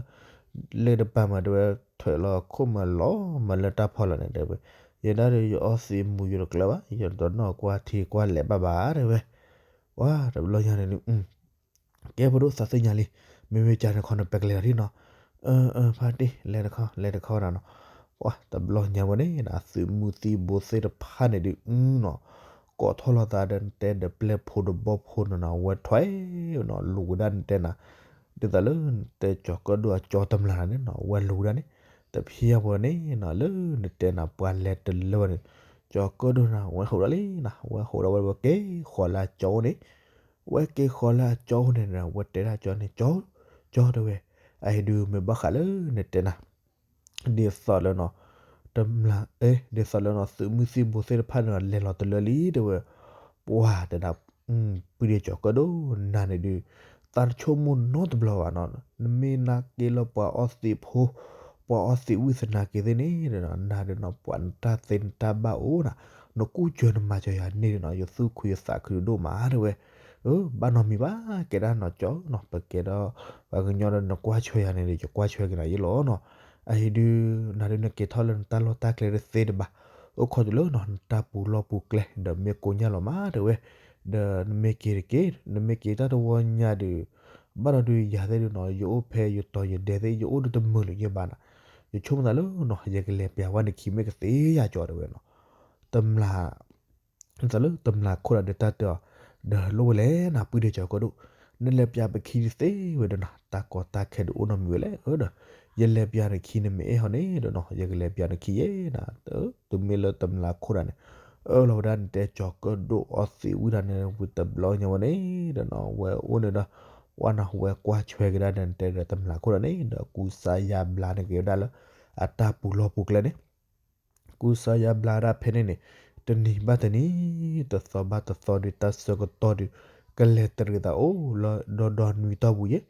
လၢတပၤမ့ၢ်တဲဝဲ ထွဲးလီၤခိၣ်မၤလီၤမၤလၢတၢ်ဖီလာ်န့ၣ်တဲဝဲ ယဲဒၣ်ဒီးယအီသံးမူးယတကျၢၤဘၣ် ယတနီၢ်ကွၢ်ထံကွၢ်လဲၤဘၣ်ဘၣ်တဲဝဲ ပှၤတဘျီညါန့ၣ် ကဲဖှိၣ်ဒိၣ်သးသ့ၣ်ညါလံ မ့မ့ၢ်ကန့ၣ်ခီန့ၣ် ပကလဲၤလီၤဒ်နီၤ အၢ ဖါတံၢ် လဲၤတခီ လဲၤတခီဒၣ်နီၤ ပှၤတဘျီညါဝဲန့ၣ် သုးမုၢ်သံၣ်ဘိသ့ၣ်တဖၣ်န့ၣ်ဒုးနီၤ ကိးထီၣ်လီၤသးဒီးနတဲဒီးပျဲၢ်ဖိတဘီဖိနီၤနီၤ ဝဲထွဲနီၤ လူၤဝဲဒၣ်နတဲနၤ ဒ်သိးလၢနတဲကၠီၤကၢၣ်ဒိၣ်အကၠီတမျၢ်န့ၣ်နီၤ ဝဲလူၤဝဲဒၣ်န့ၣ် တဖံယါဖိန့ၣ်နီၤ လၢနတဲနၤပှၤလဲၤတလၢဝဲန့ၣ် ကၠီၤကၢၣ်ဒိၣ်န့ၣ် ဝဲဟိးဒီးလံနီၤ ဝဲဟိးဒီးဝဲဝဲက့ၤဃီၤလၢအကၠီအိၣ်န့ၣ် ဝဲက့ၤဃီၤလၢအကၠီအိၣ်န့ၣ် ဝဲတဲဒၣ်ကၠီန့ၣ် ကၠီ ကၠီတဲဝဲ အအံၤဒုးမ့ၢ်ဘၣ်ဃးလၢနတဲနၤ ဒ်သိးလၢနီၤ တမျၢ် ဒ်သိးလၢနီၤ သုးမုၢ်သံၣ်ဘိသ့ၣ်တဖၣ်န့ၣ် လဲၤလီၤတလၢလံတဲဝဲ ပှၤတဲဒၣ် ပုၢ်ဒ့ကၠီၤကၢၣ်ဒိၣ်နၤန့ၣ်ဒုး သးတဆိကမိၣ်နီတဘျီဘၣ်နီၤ နမ့ၢ်နၤက့ၤလၢပှၤအီသံးဖိ ပှၤအီသံးဝံၣ်သနာ်က့သ့ၣ်န့ၣ်ဒီးနီၤ နၤဒီးနီၤ ပှၤနတၢ်သ့နတၢ်ဘၣ်အိၣ်နီၤ နကူၣ်စၢၤနမၤစၢၤယၤန့ၣ်ဒီးနီၤ ယသူၣ်ခုယသးခုဒိၣ်မးတဲဝဲ ဘၣ်နီတမံၤဘၣ် ကဲဒၣ်နီၤကၠီနီၤ ပကဲဒီး ပှၤကညီဒီးနကွၢ်ဆၢယၤန့ၣ်ဒီး ယကွၢ်ဆၢက့ၤနၤယ့လီၤနီၤ အအံၤဒုး နၤဒုးနက့ၤထီၣ်လၢနတၢ်လီၢ်တၢ်ကျဲတသ့တဘၣ် အိၣ်ခိးတုၤလၢနီၤ နတၢ်ပူၤလီၢ်ပူၤကျဲ ဒီးမ့ၢ်ကိညၢ်လီၤမးတဲဝဲ ဒီးနမ့ၢ်က့ၤတက့ၢ် နမ့ၢ်က့ၤတၢ်တဝီညါဒီး ဘၣ်ဒီးဒုးယၤသ့ၣ်ဒုးနီၤ ယအိၣ်ဖဲယတီၤယဒဲသ့ၣ် ယအိၣ်ဒီးတမုာ်လၢၤယဲၢ်ဘၣ်နီၤ ယဆိကမိၣ်သးလၢနီၤ ယကလဲၤပျးဝဲနခံမ့ၢ်ကသ့ယၤကၠီတဲဝဲနီၤ တမျၢ် သးလၢတမျၢ်ခိၣ်ဒီးတၢ်တဲအီၤ ဒီးလိၣ်ဝဲလဲၣ်နၤ ပုၢ်ဒ့ကၠီၤကၢၣ်ဒိၣ် နလဲၤပျးပခံတသ့ဝဲဒီးနီၤ တၢ်ကီတၢ်ခဲဒုးအိၣ်နီတမံၤဝဲလဲၣ်ဒီး ယလဲၤပျးနခံနမ့ၢ်အဲၣ်ဟီန့ၣ်ဒီးနီၤ ယကလဲၤပျးနခံယဲနီၤ တုၤမ့ၢ်လၢတမျၢ်ခိၣ်ဒီးန့ၣ် အၢၣ်လီၤဝဲဒၣ်နတဲကၠီၤကၢၣ်ဒိၣ်အီသံးဝံၣ်တၢ်န့ၣ် ဝံၤတဘျီညါဝဲန့ၣ်ဒီးနီၤ ဝဲအိၣ်န့ၣ်ဒီး ပှၤနီၤ ဝဲကွၢ်ဆၢက့ၤဒၣ်ဒီးနတဲဒီးတမျၢ်ခိၣ်ဒီးန့ၣ် ဒီးကူစါယါဘျါန့ၣ်က့ၤဝဲဒၣ်လၢ အတၢ်ပူၤလီၢ်ပူၤကျဲန့ၣ် ကူစါယါဘျါဒၣ်ဖဲန့ၣ်န့ၣ် တနံၤဘၣ်တနံၤ တသီဘၣ်တသီဒီး တၢ်ဆၢကတီၢ်ဒီး ကလဲၤတရံးသးအိၣ်လၢဒီဒီနွံတီၢ်ပူၤယဲၢ်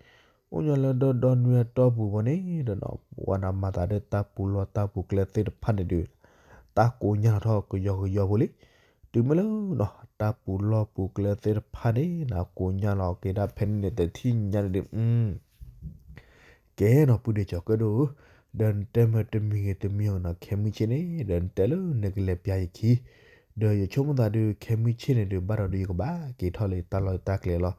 အိၣ်ညီလၢဒီဒီနွံအတီၢ်ပူၤဝဲန့ၣ်ဒီးနီၤ ပှၤနီၤမၤသးဒီးတၢ်ပူၤလီၢ်တၢ်ပူၤကျဲသ့ၣ်တဖၣ်န့ၣ်ဒီး တၢ်ကိညၢ်လီၤထီၣ်ကယီကယီဖိလံ တုၤမ့ၢ်လၢနီၤ တၢ်ပူၤလီၢ်ပူၤကျဲသ့ၣ်တဖၣ်န့ၣ်နီၤ ကိညၢ်လီၤက့ၤဒၣ်ဖဲန့ၣ်န့ၣ် တထံၣ်ညါန့ၣ်ဒီး ကဲနီၤ ပုၢ်ဒ့ကၠီၤကၢၣ်ဒိၣ်ဧၢ, ဒီးနတဲမ့ၢ်တမံၤဂ့ၤတမံၤဂ့ၤနီၤ ခဲမုၢ်ဆ့ၣ်န့ၣ် ဒီးနတဲလၢနကလဲၤပျးယခံ, ဒီးယဆိကမိၣ်သးဒုး ခဲမုၢ်ဆ့ၣ်န့ၣ်ဒုး ဘၣ်ဒီးဒုးယကဘၣ်က့ၤထီၣ်လၢယတၢ်လီၢ်ယတၢ်ကျဲလီၤ.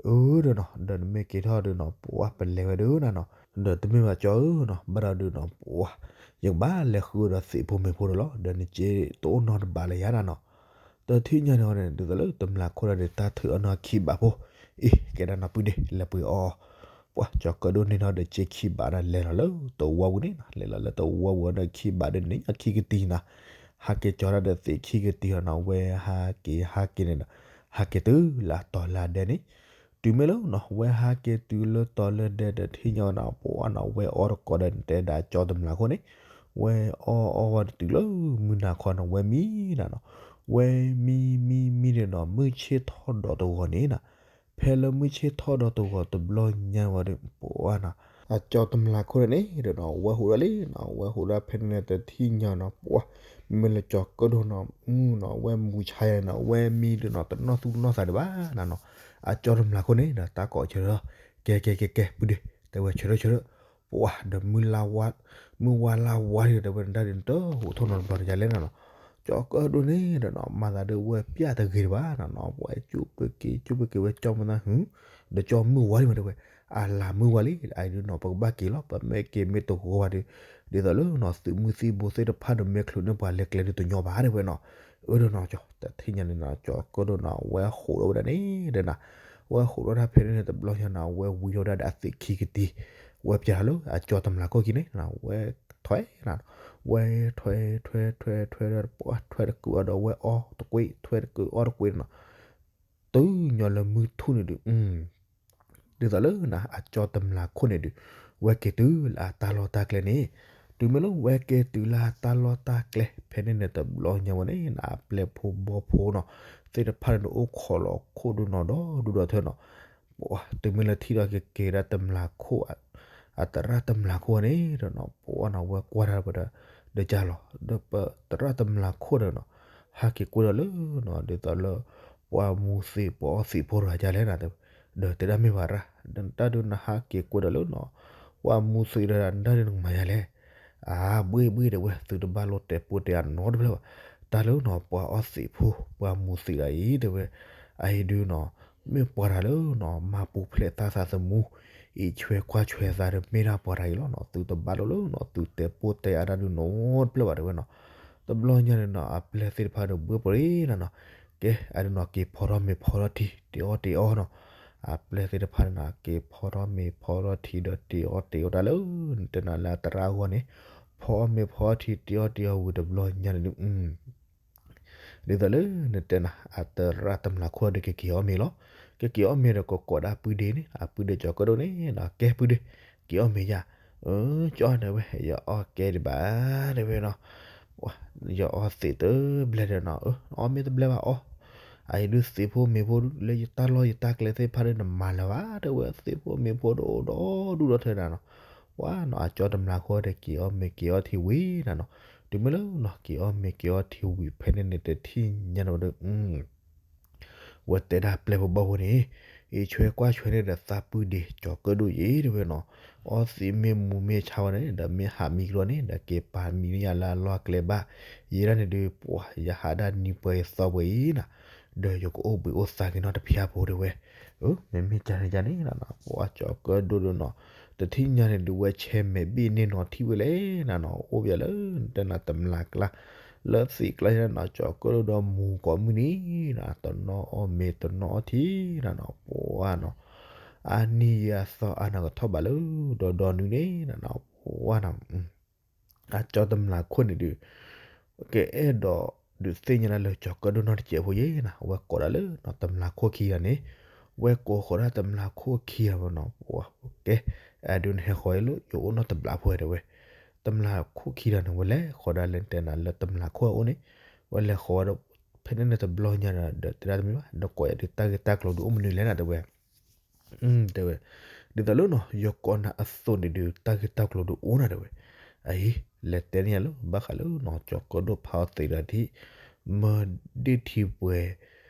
အၢ ဒီးနီၤ ဒီးနမ့ၢ်က့ၤထီၣ်ဒုးနီၤ ပှၤပလဲၤဝဲဒုးနၤနီၤ, ဒီးတမ့ၢ်ဘၣ်ကၠီၤဧၢနီၤ ဘၣ်ဒီးဒုးနီၤ ပှၤ ယကဘၣ်လဲၤဃုဒီးသံးဖိမ့ၤဖိဒီးလီၤ. ဒီးနစ့တအိၣ်နီတဘးလၢယၤနၤနီၤ. တထံၣ်ညါန့ၣ်အီၤန့ၣ် ဒ်သိးလၢတမျၢ်ခိၣ်ဒီးတၢ်ထုးအီၣ်နီၢ်ခံဘးဖိ, အ့ ကဲဒၣ်နီၤ ပုၢ်ဒ့ လဲၤပှ့ၤအီၤအီၤ. ပှၤကၠီၤကၢၣ်ဒိၣ်န့ၣ်နီၤ ဒီးစ့ခံဘးဒီး လဲၤလီၤလၢတဝီပူၤန့ၣ်နီၤ, လဲၤလီၤလၢတဝီပူၤဒီးခံဘးဒီးန့ၣ် အခံကတံၤနီၤ, ဟးက့ၤကၠီၤတၢ်ဒီးသံးခံကတံၤနီၤ, ဝဲဟးက့ၤဟးက့ၤန့ၣ်ဒီး ဟးက့ၤတုၤလၢအတီၤလၢအဒဲန့ၣ် တုၤမ့ၢ်လၢနီၤ ဝဲဟးက့ၤတုၤလၢတီၤလၢဒဲဒီး ထံၣ်ညါဝဲနီၤ ပှၤနီၤ ဝဲအီၣ်တကိးဒီးနတဲဒၣ်ကၠီတမျၢ်ခိၣ်န့ၣ်, ဝဲအီၣ်အီၣ်ဝဲတတုၤလၢမုၢ်နၤခီနီၤ ဝဲမံနၤနီၤ, ဝဲမံမံမံဒီးနီၤ မုၢ်ဆ့ၣ်ထီၣ်ဒီးတဂီၤန့ၣ်နီၤ, ဖဲလၢမုၢ်ဆ့ၣ်ထီၣ်ဒီးတဂီၤတဘျီညါဝဲဒီး ပှၤနီၤ အကၠီတမျၢ်ခိၣ်န့ၣ်န့ၣ်ဒီးနီၤ ဝဲဟူးထီၣ်လံနီၤ, ဝဲဟူးထီၣ်ဖဲန့ၣ်န့ၣ် တထံၣ်ညါနီၤ ပှၤ မ့မ့ၢ်လၢကၠီၤကၢၣ်ဒိၣ်နီၤ နီၤ ဝဲမူဆါယၤနီၤ ဝဲမံဒီးနီၤ တနီၢ်သူၣ်နီၢ်သးဒံးဘၣ်နၤနီၤ, အကၠီတမျၢ်ခိၣ်န့ၣ်ဒီး တၢ်ကိးဆၢထၢၣ်, ကဲကဲကဲကဲ ပုၢ်ဒ့ တဲဝဲဆၢထၢၣ်ဆၢထၢၣ်, ပှၤဒီးမုၢ်လါဝါ, မုၢ်ဝါလါဝါဒီး တဲဝဲနတၢ်ဒုးနတဟူးထီၣ်နီတဘျီန့ၣ်ယၤလဲၣ်နၤနီၤ, ကၠီၤကၢၣ်ဒိၣ်န့ၣ်ဒီးနီၤ မၤသးဒုးဝဲပျၢ်တဂ့ၤဒံးဘၣ်နၤနီၤ, ပှၤကၠူပက့ၤ ကၠူပက့ၤဝဲကၠီမနၤဟု, ဒီးကၠီမုၢ်ဝါဒံးမးတဲဝဲ, အ အလၢ်မုၢ်ဝဲလံ အအံၤဒုးနီၤ ပကဘၣ်က့ၤလီၤ ပမ့ၢ်က့ၤမ့ၢ်တဂီၤဝဲဒီး ဒ်သိးလၢနီၤ သုးမုၢ်သံၣ်ဘိသ့ၣ်တဖၣ်ဒီး မ့ၢ်ချုးန့ၢ်ပှၤလဲၤကျဲဒုးတညီဘၣ်တဲဝဲနီၤ. အၢဒီးနီၤ တထံၣ်ညါန့ၣ်နီၤ ကၠီၤကၢၣ်ဒိၣ်နီၤ ဝဲဟးထီၣ်ဝဲဒၣ်န့ၣ်ဒီးနီၤ ဝဲဟးထီၣ်ဝဲဒၣ်ဖဲန့ၣ်န့ၣ် တဘျီညါနီၤ ဝဲဝံၤထီၣ်ဝဲဒၣ်ဒီးအသ့ၣ်ခံကတံၤ ဝဲပၠးလၢအကၠီတမျၢ်ခိၣ်ခံန့ၣ် ဝဲထွဲနီၤ ဝဲထွဲထွဲထွဲထွဲဒီး ပှၤထွဲတကုးအီၤဒီး ဝဲအီတကွံာ် ထွဲတကုးအီတကွံာ်နီၤ တုၤညီလၢမုၢ်ထူၣ်န့ၣ်ဒုး ဒ်သိးလၢနီၤ အကၠီတမျၢ်ခိၣ်န့ၣ်ဒုး ဝဲက့ၤတုၤလၢအတၢ်လီၢ်တၢ်ကျဲန့ၣ် တုၤမ့ၢ်လၢဝဲက့ၤတုၤလၢအတၢ်လီၢ်တၢ်ကျဲ ဖဲန့ၣ်န့ၣ် တဘျီညါဝဲန့ၣ်နီၤ အပျဲၢ်ဖိဘီဖိနီၤ သ့ၣ်တဖၣ်န့ၣ် အိၣ်ခိးလီၤခိၣ်ဒုးနီၤ ဒီဒူၣ်ဒီထၢနီၤ ပှၤတုၤမ့ၢ်လၢထံၣ်ဒီးက့ၤက့ၤဒၣ်တမျၢ်ခိၣ် အသရၣ်တမျၢ်ခိၣ်န့ၣ်ဒီးနီၤ ပှၤနီၤ ဝဲကွၢ်တၢ်ဝဲဒီး ဒီးကၢ်လီၤ ဒီးပသရၣ်တမျၢ်ခိၣ်ဒီးနီၤ ဟးက့ၤကွံာ်ဒီးလၢနီၤ ဒ်သိးလၢ ပှၤမူသံး ပှၤအီသံးဖိတဂၤကၢ်လဲၣ်နီၤ တဲဝဲ ဒီးတဲဒၣ်မ့ၢ်ဘၣ်ရၣ် တၢ်ဒုးနဟးက့ၤကွံာ်ဒီးလၢနီၤ ပှၤမူသံးဒီး တၢ်ဒုးနကမၤယၤလဲၣ် အါ ဘှ့ၣ်ဘှ့ၣ်တဲဝဲ သုတဘၣ်လိၣ်တဲာ်ပိၢ်တဲာ်အနီတဖျၢၣ်ဘၣ် တၢ်လၢနီၤ ပှၤအီသံးဖိ ပှၤမူသံးတဂၤအံၤတဲဝဲ အအံၤဒုးနီၤ မ့ၢ်ပှၤတဂၤလၢနီၤ မၤပူၤဖျဲးသးသးသမူ အံးဆွဲကွၢ်ဆွဲသးဒီး မ့ၢ်ဒၣ်ပှၤတဂၤအံၤလီၤနီၤ သုတဘၣ်လိၣ်လၢနီၤ သုတဲာ်ပိၢ်တဲာ်အါတၢ်ဒုးနီတဖျၢၣ်ဘၣ်တဲဝဲနီၤ တဘျီညါန့ၣ်နီၤ အပျဲၢ်သ့ၣ်တဖၣ်ဒီးဘှ့ၣ်ပှ့ၤနီၤနီၤ ကဲ အဒုးနီၤ က့ၤဖီထီၣ်မ့ၤဖီထီၣ်ထံ တ့ၤအီၣ်တ့ၤအီနီၤ အပျဲၢ်သ့ၣ်တဖၣ်န့ၣ်နီၤ က့ၤဖီထီၣ်မ့ၤဖီထီၣ်ထံဒီးတ့ၤအီၣ်တ့ၤအီတၢ်လၢ နတဲနၤလၢအသရၣ်အဂီၢ်န့ၣ် ဖီအီၣ်မ့ၤဖီအီၣ်ထံ တ့ၤအီၣ်တ့ၤအီဝံၤတဘျီညါန့ၣ်ဒုး ဒ်သိးလၢနတဲနၤ အသရၣ်တမျၢ်ခိၣ်ဒီးကက့ၤအီၣ်မ့ၤလီၤ ကက့ၤအီၣ်မ့ၤဒီးကကိးဒၣ်ပုၢ်ဒ့န့ၣ် အပုၢ်ဒ့ကၠီၤကၢၣ်ဒိၣ်န့ၣ်နီၤ ကဲပုၢ်ဒ့ က့ၤအီၣ်မ့ၤယၤ အၢ ကၠီတဲဝဲ ယအီၣ်ကဲဒံးဘၣ် တဲဝဲနီၤ ယအီၣ်သံးတဘျဲၣ်ဒီးနီၤ အီၣ်မ့ၢ်တဘျဲၣ်ဘၣ်အီၣ် အအံၤဒုးသံးဖိမ့ၤဖိလၢယတၢ်လီၢ်ယတၢ်ကျဲသ့ၣ်တဖၣ်ဒီးနမၤလၢၤဘၣ် တဲဝဲ သံးဖိမ့ၤဖိတအိၣ်ဒီဒူၣ်ဒီထၢနၤနီၤ ပှၤနီၤ အကၠီတမျၢ်ခိၣ်ဒီးက့ၤအီၣ်မ့ၤက့ၤအီထံဝံၤနၤနီၤ တုၤမ့ၢ်လၢနီၤ က့ၤအီၣ်မ့ၤက့ၤအီထံဝံၤ ဖဲန့ၣ်န့ၣ်တထံၣ်ညါန့ၣ်ဝဲဒီး ဝဲတဲဒၣ်ပျဲၢ်ဖိဘီဖိန့ၣ် အံးဆွဲကွၢ်ဆွဲန့ၣ်ဒီးသးပုၢ်ဒ့ကၠီၤကၢၣ်ဒိၣ်အံၤတဲဝဲနီၤ အီသံးမ့ၢ်မူမ့ၢ်ဆါဝဲန့ၣ် ဒီးမ့ၢ်ဟးမံကျီန့ၣ် ဒီးက့ၤပာ်မံန့ၢ်ယၤလၢအလီၢ်ကျဲဘၣ် ယဲဒၣ်န့ၣ်ဒုး ပှၤယဟးဒၣ်နံၤပှဲၤသီပှဲၤအံၤနၤ ဒီးယကအိၣ်ဘှံးအိၣ်သါက့ၤနီတဖျၢၣ်ဖိတဲဝဲ မ့မ့ၢ်ကန့ၣ်ကန့ၣ် ပှၤကၠီၤကၢၣ်ဒိၣ်ဒိၣ်နီၤ တထံၣ်ညါန့ၣ်ဒုးဝဲဆဲးမဲာ်ဘ့ၣ်န့ၢ်နီၤထံၣ်ဝဲလဲၣ်နၤနီၤ အိၣ်ပယၤလၢ နတဲနၤတမျၢ်ကျါ လၢသံးကျါန့ၣ်နီၤ ကၠီၤကၢၣ်ဒိၣ်ဒီးမူကိးမုၢ်နံၤ တနီၤအီၣ်မ့ၤတနီၤအီထံနၤနီၤ ပှၤနီၤ အါနံၤယံာ်အသီအါနီၤကထီၣ်ဘးလၢ ဒီဒီနုၤန့ၣ်နၤနီၤ ပှၤနီၤ အကၠီတမျၢ်ခိၣ်န့ၣ်ဒုး ကအဲၣ်ဒိးဒုးသ့ၣ်ညါလၢကၠီၤကၢၣ်ဒိၣ်နီတစဲးဖိယဲနၤ ဝဲကိးဒၣ်လၢနီၤ တမျၢ်ခိၣ်ခံဂၤန့ၣ် ဝဲကိးဃီၤဒၣ်တမျၢ်ခိၣ်ခံဂၤနီၤ ပှၤကဲ အဒုးနဟဲဃီၤလၢယအိၣ်နီတဘျီဖိတဲဝဲ တမျၢ်ခိၣ်ခံဂၤန့ၣ် ဝဲလဲၤဃီၤဒၣ်လၢနတဲနၤလၢတမျၢ်ခိၣ်အအိၣ်န့ၣ် ဝဲလဲၤဃီၤဝဲဒီး ဖဲန့ၣ်န့ၣ်တဘျီညါဒီး တဲဒၣ်တမံၤဘၣ် ဒီးကိးယၤဒုးတၢ်ဂ့ၢ်တၢ်ကျိၤဒုးအိၣ်မနုၤလဲၣ်နၤတဲဝဲ တဲဝဲ ဒ်သိးလၢနီၤ ယကိးနၤအသိးန့ၣ်ဒုး တၢ်ဂ့ၢ်တၢ်ကျိၤဒုးအိၣ်နၤတဲဝဲ အအံၤ လဲၤတဲန့ၢ်ယၤလၢ ဘၣ်ဃးလၢနီၤ ကၠီၤကၢၣ်ဒိၣ်ဖးအီသံးဒီးထံၣ် မၢဒ့ၣ်ထံပှဲၤ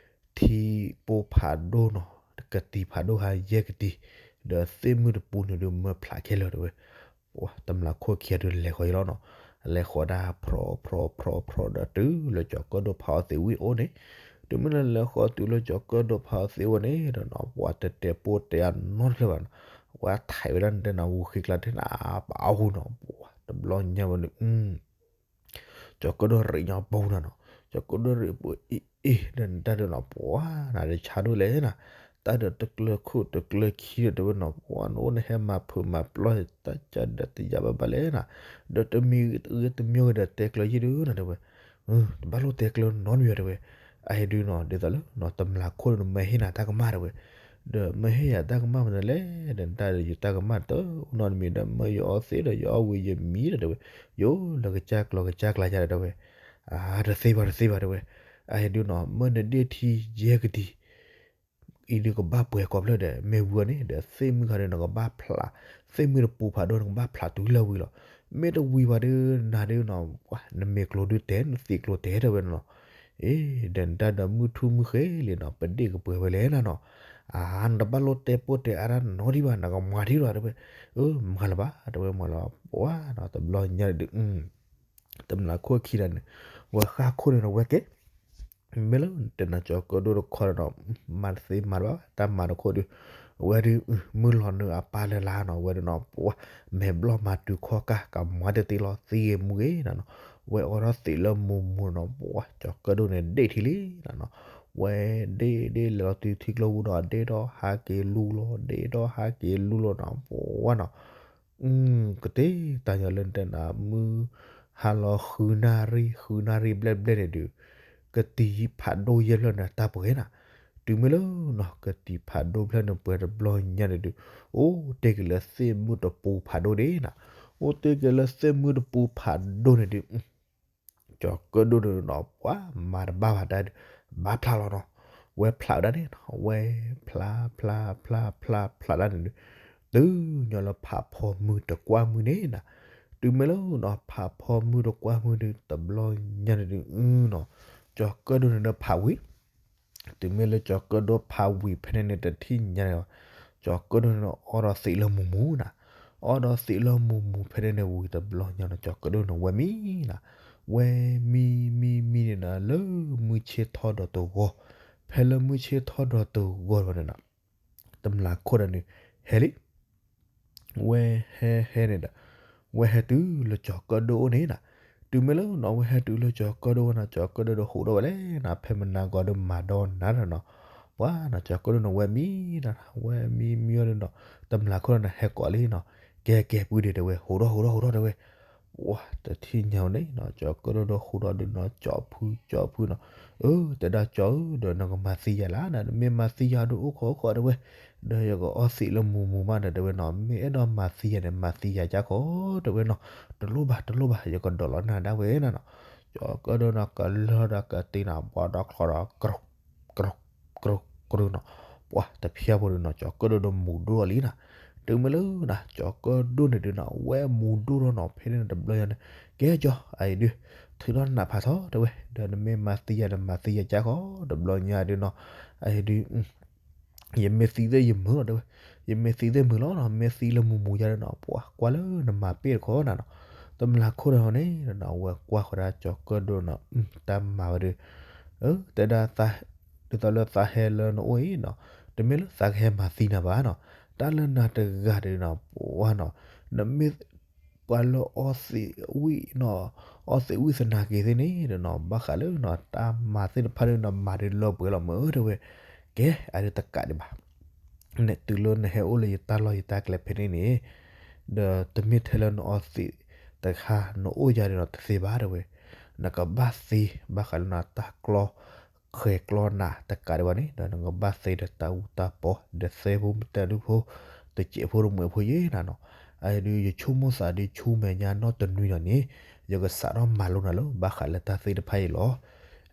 ထံပိၢ်ဖးဒိၣ်နီၤ ကတံၤဖးဒိၣ်ဟါယဲၢ်ကတံၤ ဒီးသ့ၣ်မုၢ်တပူၤန့ၣ်ဒုး မၢဖျးခဲလၢာ်တဲဝဲ ပှၤတမျၢ်ခိၣ်ခံဂၤဒုးလဲၤဃီၤယံၤလီၤနီၤ လဲၤဃီၤဒၣ်ဖြီဖြီဖြီဖြီဒီးတုၤလၢကၠီၤကၢၣ်ဒိၣ်ဖးအီသံးဝံၣ်အိၣ်န့ၣ် တုၤမ့ၢ်လၢလဲၤဃီၤတုၤလၢကၠီၤကၢၣ်ဒိၣ်ဖးအီသံးဝဲန့ၣ်ဒီးနီၤ ပှၤတတဲာ်ပိၢ်တဲာ်အနီတဖျၢၣ်ဘၣ်နီၤ ပှၤထဲးဝဲဒၣ်နတဲနၤဂုၤဃ့ကျါထဲနၤပာ်အီၣ်ဂူၤနီၤ ပှၤတဘျီညါဝဲဒုး ကၠီၤကၢၣ်ဒိၣ်ရ့းညီပူၤနၤနီၤ ကၠီၤကၢၣ်ဒိၣ်ရ့းပူၤအ့ၣ်အ့ၣ်ဒီးနတၢ်ဒုးနီၤ ပှၤနၤဒီးဆါဒိၣ်လဲၣ်နၤ တၢ်ဒီးတကျၢၤခိၣ်တကျၢၤခံဒီးတဲဝဲနီၤ ပှၤနအိၣ်နဟဲမၤဖုးမၤပျီၢ်တၢ်ကဒီးတယၤဘၣ်ဘၣ်လဲၣ်နၤ ဒီးတမံၤဂ့ၤတမံၤဂ့ၤဒီးတဲကျၢၤယံၤဒုးနၤတဲဝဲ တဘၣ်လိၣ်တဲကျၢၤနီတမံၤဘၣ်တဲဝဲ အဟဲဒုးနီၤ ဒ်သိးလၢနီၤ တမျၢ်ခိၣ်န့ၣ် မၢဟ့ၣ်နၤတၢ်ကမၣ်တဲဝဲ ဒီးမၢဟ့ၣ်ယၤတၢ်ကမၣ်မနုၤလဲၣ် ဒီးနတၢ်ဒီးယတၢ်ကမၣ်တအိၣ်နီတမံၤဒီး မၢယအီသံးဒီးယအီဝံၤယမံဒီးတဲဝဲ ယိၤလၢကစၢ်ကျီၤကစၢ်ကျါယၤဒီးတဲဝဲ အါ တသ့ဘၣ်တသ့ဘၣ်တဲဝဲ အဟဲဒုးနီၤ မၢနဒ့ၣ်ထံယဲၢ်ကတံၤ အံၤဒုးကဘၣ်ပှဲၤကိးဖျၢၣ်ဒီး မ့ၢ်ဝံၤအီၤန့ၣ် ဒီးသ့ၣ်မုၢ်ခါဒီးနကဘၣ်ဖျး သ့ၣ်မုၢ်တပူၤဖးဒိၣ်နကဘၣ်ဖျးတုၤလၢဝံၤလီၤ မ့ၢ်တဝံၤဘၣ်ဒီးနၤဒုးနီၤ နမ့ၢ်ကျိၤဒုးတဲ နသံးကျိၤတဲတဲဝဲနီၤ အ့ ဒီးနတၢ်ဒီးမုၢ်ထူၣ်မုၢ်ဃ့လံနီၤ ပဒ့ၣ်ကပှဲၤဝဲလဲၣ်နၤနီၤ အါ နတဘၣ်လိၣ်တဲပိၢ်တဲအါတၢ်နီတမံၤဘၣ် နကမၤထံၣ်လီၤတဲဝဲ အၢ မၤလၢၤဘၣ်တဲဝဲမၤလၢၤဘၣ် ပှၤနီၤ တဘျီညါဒုး တမျၢ်ခိၣ်ခံဂၤန့ၣ် ဝဲဃၣ်ခိၣ်န့ၣ်ဒီးဝဲကဲ မ့ၢ်လၢတဲနၤကၠီၤကၢၣ်ဒိၣ်တခီဒီးနီၤ မၤတသ့မၤတဘၣ် တၢ်မၤတခိၣ်ဒုး ဝဲဒုး မုၢ်လီၤနုာ်အပၢ်လၢ်လၢ်နီၤ ဝဲဒုးနီၤ ပှၤ မဲာ်ဘျီၣ်မၤတုၤခီၣ်ကၢ် ကမၤတသ့လီၤ သံဂ့ၤမူဂ့ၤနီၤနီၤ, ဝဲအိးထီၣ်သံးလၢမူးမူးနီၤ ပှၤ ကၠီၤကၢၣ်ဒိၣ်န့ၣ် ဒ့ၣ်ထံလံနီၤနီၤ, ဝဲဒ့ၣ်ဒ့ၣ်လဲၤလီၤတုၤထံကျိပူၤဒီး ဒ့ၣ်ထီၣ်ဟးက့ၤလူလီၤ ဒ့ၣ်ထီၣ်ဟးက့ၤလူလီၤနီၤ ပှၤနီၤ ကတ့တၢ်ညီလၢနတဲနၤ မုၢ်ဟါလီၤဃုနၣ်ရံၣ် ဃုနၣ်ရံၣ်ဘျဲၣ်ဘျဲၣ်န့ၣ်ဒုး ကတံၤဖးဒိၣ်ယဲၢ်ဖျၢၣ်န့ၣ် တၢ်ပှဲၤနီၤ, တုၤမ့ၢ်လၢနီၤ ကတံၤဖးဒိၣ်ဖျၢၣ်န့ၣ် ပှဲၤတဘျီညါန့ၣ်ဒုး အိၣ်တ့ၢ်က့ၤလၢသ့ၣ်မုၢ်တပူၤဖးဒိၣ်ဒ့နီၤ, အိၣ်တ့ၢ်က့ၤလၢသ့ၣ်မုၢ်တပူၤဖးဒိၣ်န့ၣ်ဒုး ကၠီၤကၢၣ်ဒိၣ်န့ၣ်နီၤ ပှၤမၤတဘၣ်ဘၣ်တၢ်ဒုး ဘၣ်ဖျါလီၤနီၤ, ဝဲဖျါဝဲဒၣ်န့ၣ်နီၤ ဝဲဖျါဖျါဖျါဖျါဖျါဒၣ်န့ၣ်ဒုး တုၤညီလၢဖးဖီမုၢ်တကွၢ်မုၢ်န့ၣ်နီၤ, တုၤမ့ၢ်လၢနီၤ ဖးဖီမုၢ်တကွၢ်မုၢ်ဒုး တဘျီညါန့ၣ်ဒုးနီၤ ကၠီၤကၢၣ်ဒိၣ်န့ၣ်ဒီးဖးဝံၤ တုၤမ့ၢ်လၢကၠီၤကၢၣ်ဒိၣ်ဖးဝံၤဖဲန့ၣ်န့ၣ် တထံၣ်ညါန့ၣ်လီၤ, ကၠီၤကၢၣ်ဒိၣ်န့ၣ်ဒီး အီၣ်ဒီးသံးလၢမူးမူးနီၤ, အီၣ်ဒီးသံးလၢမူးမူးဖဲန့ၣ်န့ၣ်ဝံၤတဘျီညါန့ၣ် ကၠီၤကၢၣ်ဒိၣ်န့ၣ် ဝဲမံနီၤ, ဝဲမံမံမံန့ၣ်နီၤ လၢမုၢ်ဆ့ၣ်ထီၣ်ဒီးတဂီၤ, ဖဲလၢမုၢ်ဆ့ၣ်ထီၣ်ဒီးတဂီၤန့ၣ်နီၤ, တမျာ်ခိၣ်ဒီးန့ၣ် ဟဲလံ ဝဲဟဲဟဲန့ၣ်ဒီး ဝဲဟဲတုၤလၢကၠီၤကၢၣ်ဒိၣ်အိၣ်န့ၣ်နီၤ, တုၤမ့ၢ်လၢနီၤ ဝဲဟဲတုၤလၢကၠီၤကၢၣ်ဒိၣ်ဝဲနီၤ ကၠီၤကၢၣ်ဒိၣ်ဒီးဟူးထီၣ်ဝဲလဲၣ်နီၤ ဖဲမနၤဂီၤဒီးမၤဒီးနၤဒီးနီၤ, ပှၤနီၤ ကၠီၤကၢၣ်ဒိၣ်န့ၣ် ဝဲမံနီၤ ဝဲမံမံအီၤဒီးနီၤ တမျာ်ခိၣ်ဒီးန့ၣ် ဟဲကိးလံနီၤ, ကဲကဲ ပုၢ်ဒ့ၣ်တဲဝဲ ဟူးထီၣ်ဟူးထီၣ်ဟူးထီၣ်တဲဝဲ ပှၤတထံၣ်ညါန့ၣ်နီၤ ကၠီၤကၢၣ်ဒိၣ်ဒီးဟူးထီၣ်ဒီးနီၤ ကၠီဖုကၠီဖုနီၤ, အၢ တဲဒၣ်ကၠီဧၢ ဒီးနကမၤသံယၤလၢ်နီၤ နမ့ၢ်မၤသံယၤဒီးအိၣ်ခိးအိၣ်ခိးတဲဝဲ, ဒီးယကအီၣ်သံးလၢမူးမူးမးဒီးတဲဝဲနီၤ မ့ၢ်အဲၣ်ဒိးမၤသံယၤန့ၣ် မၤသံယၤကၢ်ခီတဲဝဲနီၤ, တလိၣ်ဘၣ်တလိၣ်ဘၣ် ယကဒိးလီၤနၤဒၣ်ဝဲနီၤနီၤ, ကၠီၤကၢၣ်ဒိၣ်နီၤ ကလၢၢ်ဒီးကတ့နီၤ ဘီဒီးချီဒီး ကြုးကြုးကြုးနီၤ, ပှၤတဖျါဖိဒီးနီၤ ကၠီၤကၢၣ်ဒိၣ်ဒီးမူးဒိၣ်လံနီၤ, တုၤမ့ၢ်လၢနီၤ ကၠီၤကၢၣ်ဒိၣ်န့ၣ်ဒုးနီၤ ဝဲမူးဒိၣ်ထီၣ်နီၤ ဖဲန့ၣ်တဘျီညါန့ၣ် ကဲကၠီၤ အအံၤဒုး ထုးထီၣ်နးဖးထီတဲဝဲ, ဒီးနမ့ၢ်မၤသံယၤဒီးမၤသံယၤကၢ်ခီ တဘျီညါဒုးနီၤ, အအံၤဒုး ယမ့ၢ်သံသ့ၣ်ယမုာ်လီၤတဲဝဲ, ယမ့ၢ်သံသ့ၣ်မုာ်လီၤနီၤ မ့ၢ်သံလၢမူးမူးယၤဒီးနီၤ ပှၤကွၢ်လၢနမၤပ့ၢ်တခီနီၤနီၤ, တမျာ်ခိၣ်ဒီးန့ၣ်နီၤ ဝဲကွၢ်ဃီၤဒၣ်ကၠီၤကၢၣ်ဒိၣ်နီၤ တၢ်မၤဝဲဒီး တဲဒၣ် ဒ်သိးလၢသးဟဲလၢနအိၣ်အံၤနီၤ, တမ့ၢ်လၢသးကဟဲမၤသံနၤဘၣ်နီၤ, တၢ်လၢနၤတဂၤဒီးနီၤ ပှၤနီၤ, နမ့ၢ် ပှၤလၢအီသံးဝံၣ်နီၤ, အီသံးဝံၣ်သနာ်က့ၤသ့ၣ်န့ၣ်ဒီးနီၤ ဘၣ်ဃးလၢနီၤ တၢ်မၤသ့ၣ်တဖၣ်ဒီးနီၤ မၤဒုးလၢပှဲၤလီၤမၢတဲဝဲ, ကဲ အဒုးတကးဒံးဘၣ်, နတုၤလၢနဟဲအိၣ်လၢယတၢ်လီၢ်ယတၢ်ကျဲဖဲန့ၣ်န့ၣ်, ဒီးတမ့ၢ်ထဲလၢနအီသံးတခါ နအိၣ်ယၤဒီးနီၤ တသ့ဘၣ်တဲဝဲ, နကဘၣ်သ့ ဘၣ်ဃးလၢနီၤ တၢ်ကျီ ဃဲၤကျီနးတကးဒံးဘၣ်န့ၣ် ဒီးနကဘၣ်သ့ဒီးတၢ်အူတၢ်ပီ, ဒီးသဲဖိတဒူၣ်ဖိ, တစဲးဖိတမှဲးဖိယဲၢ်နၤနီၤ, အဒုးယဆိကမိၣ်သးဒုးဆူမဲာ်ညါနီၢ်တနွံဒီးန့ၣ်, ယကစးထီၣ်မၤလိနၤလၢ ဘၣ်ဃးလၢတၢ်သ့ၣ်တဖၣ်အံၤလီၤ.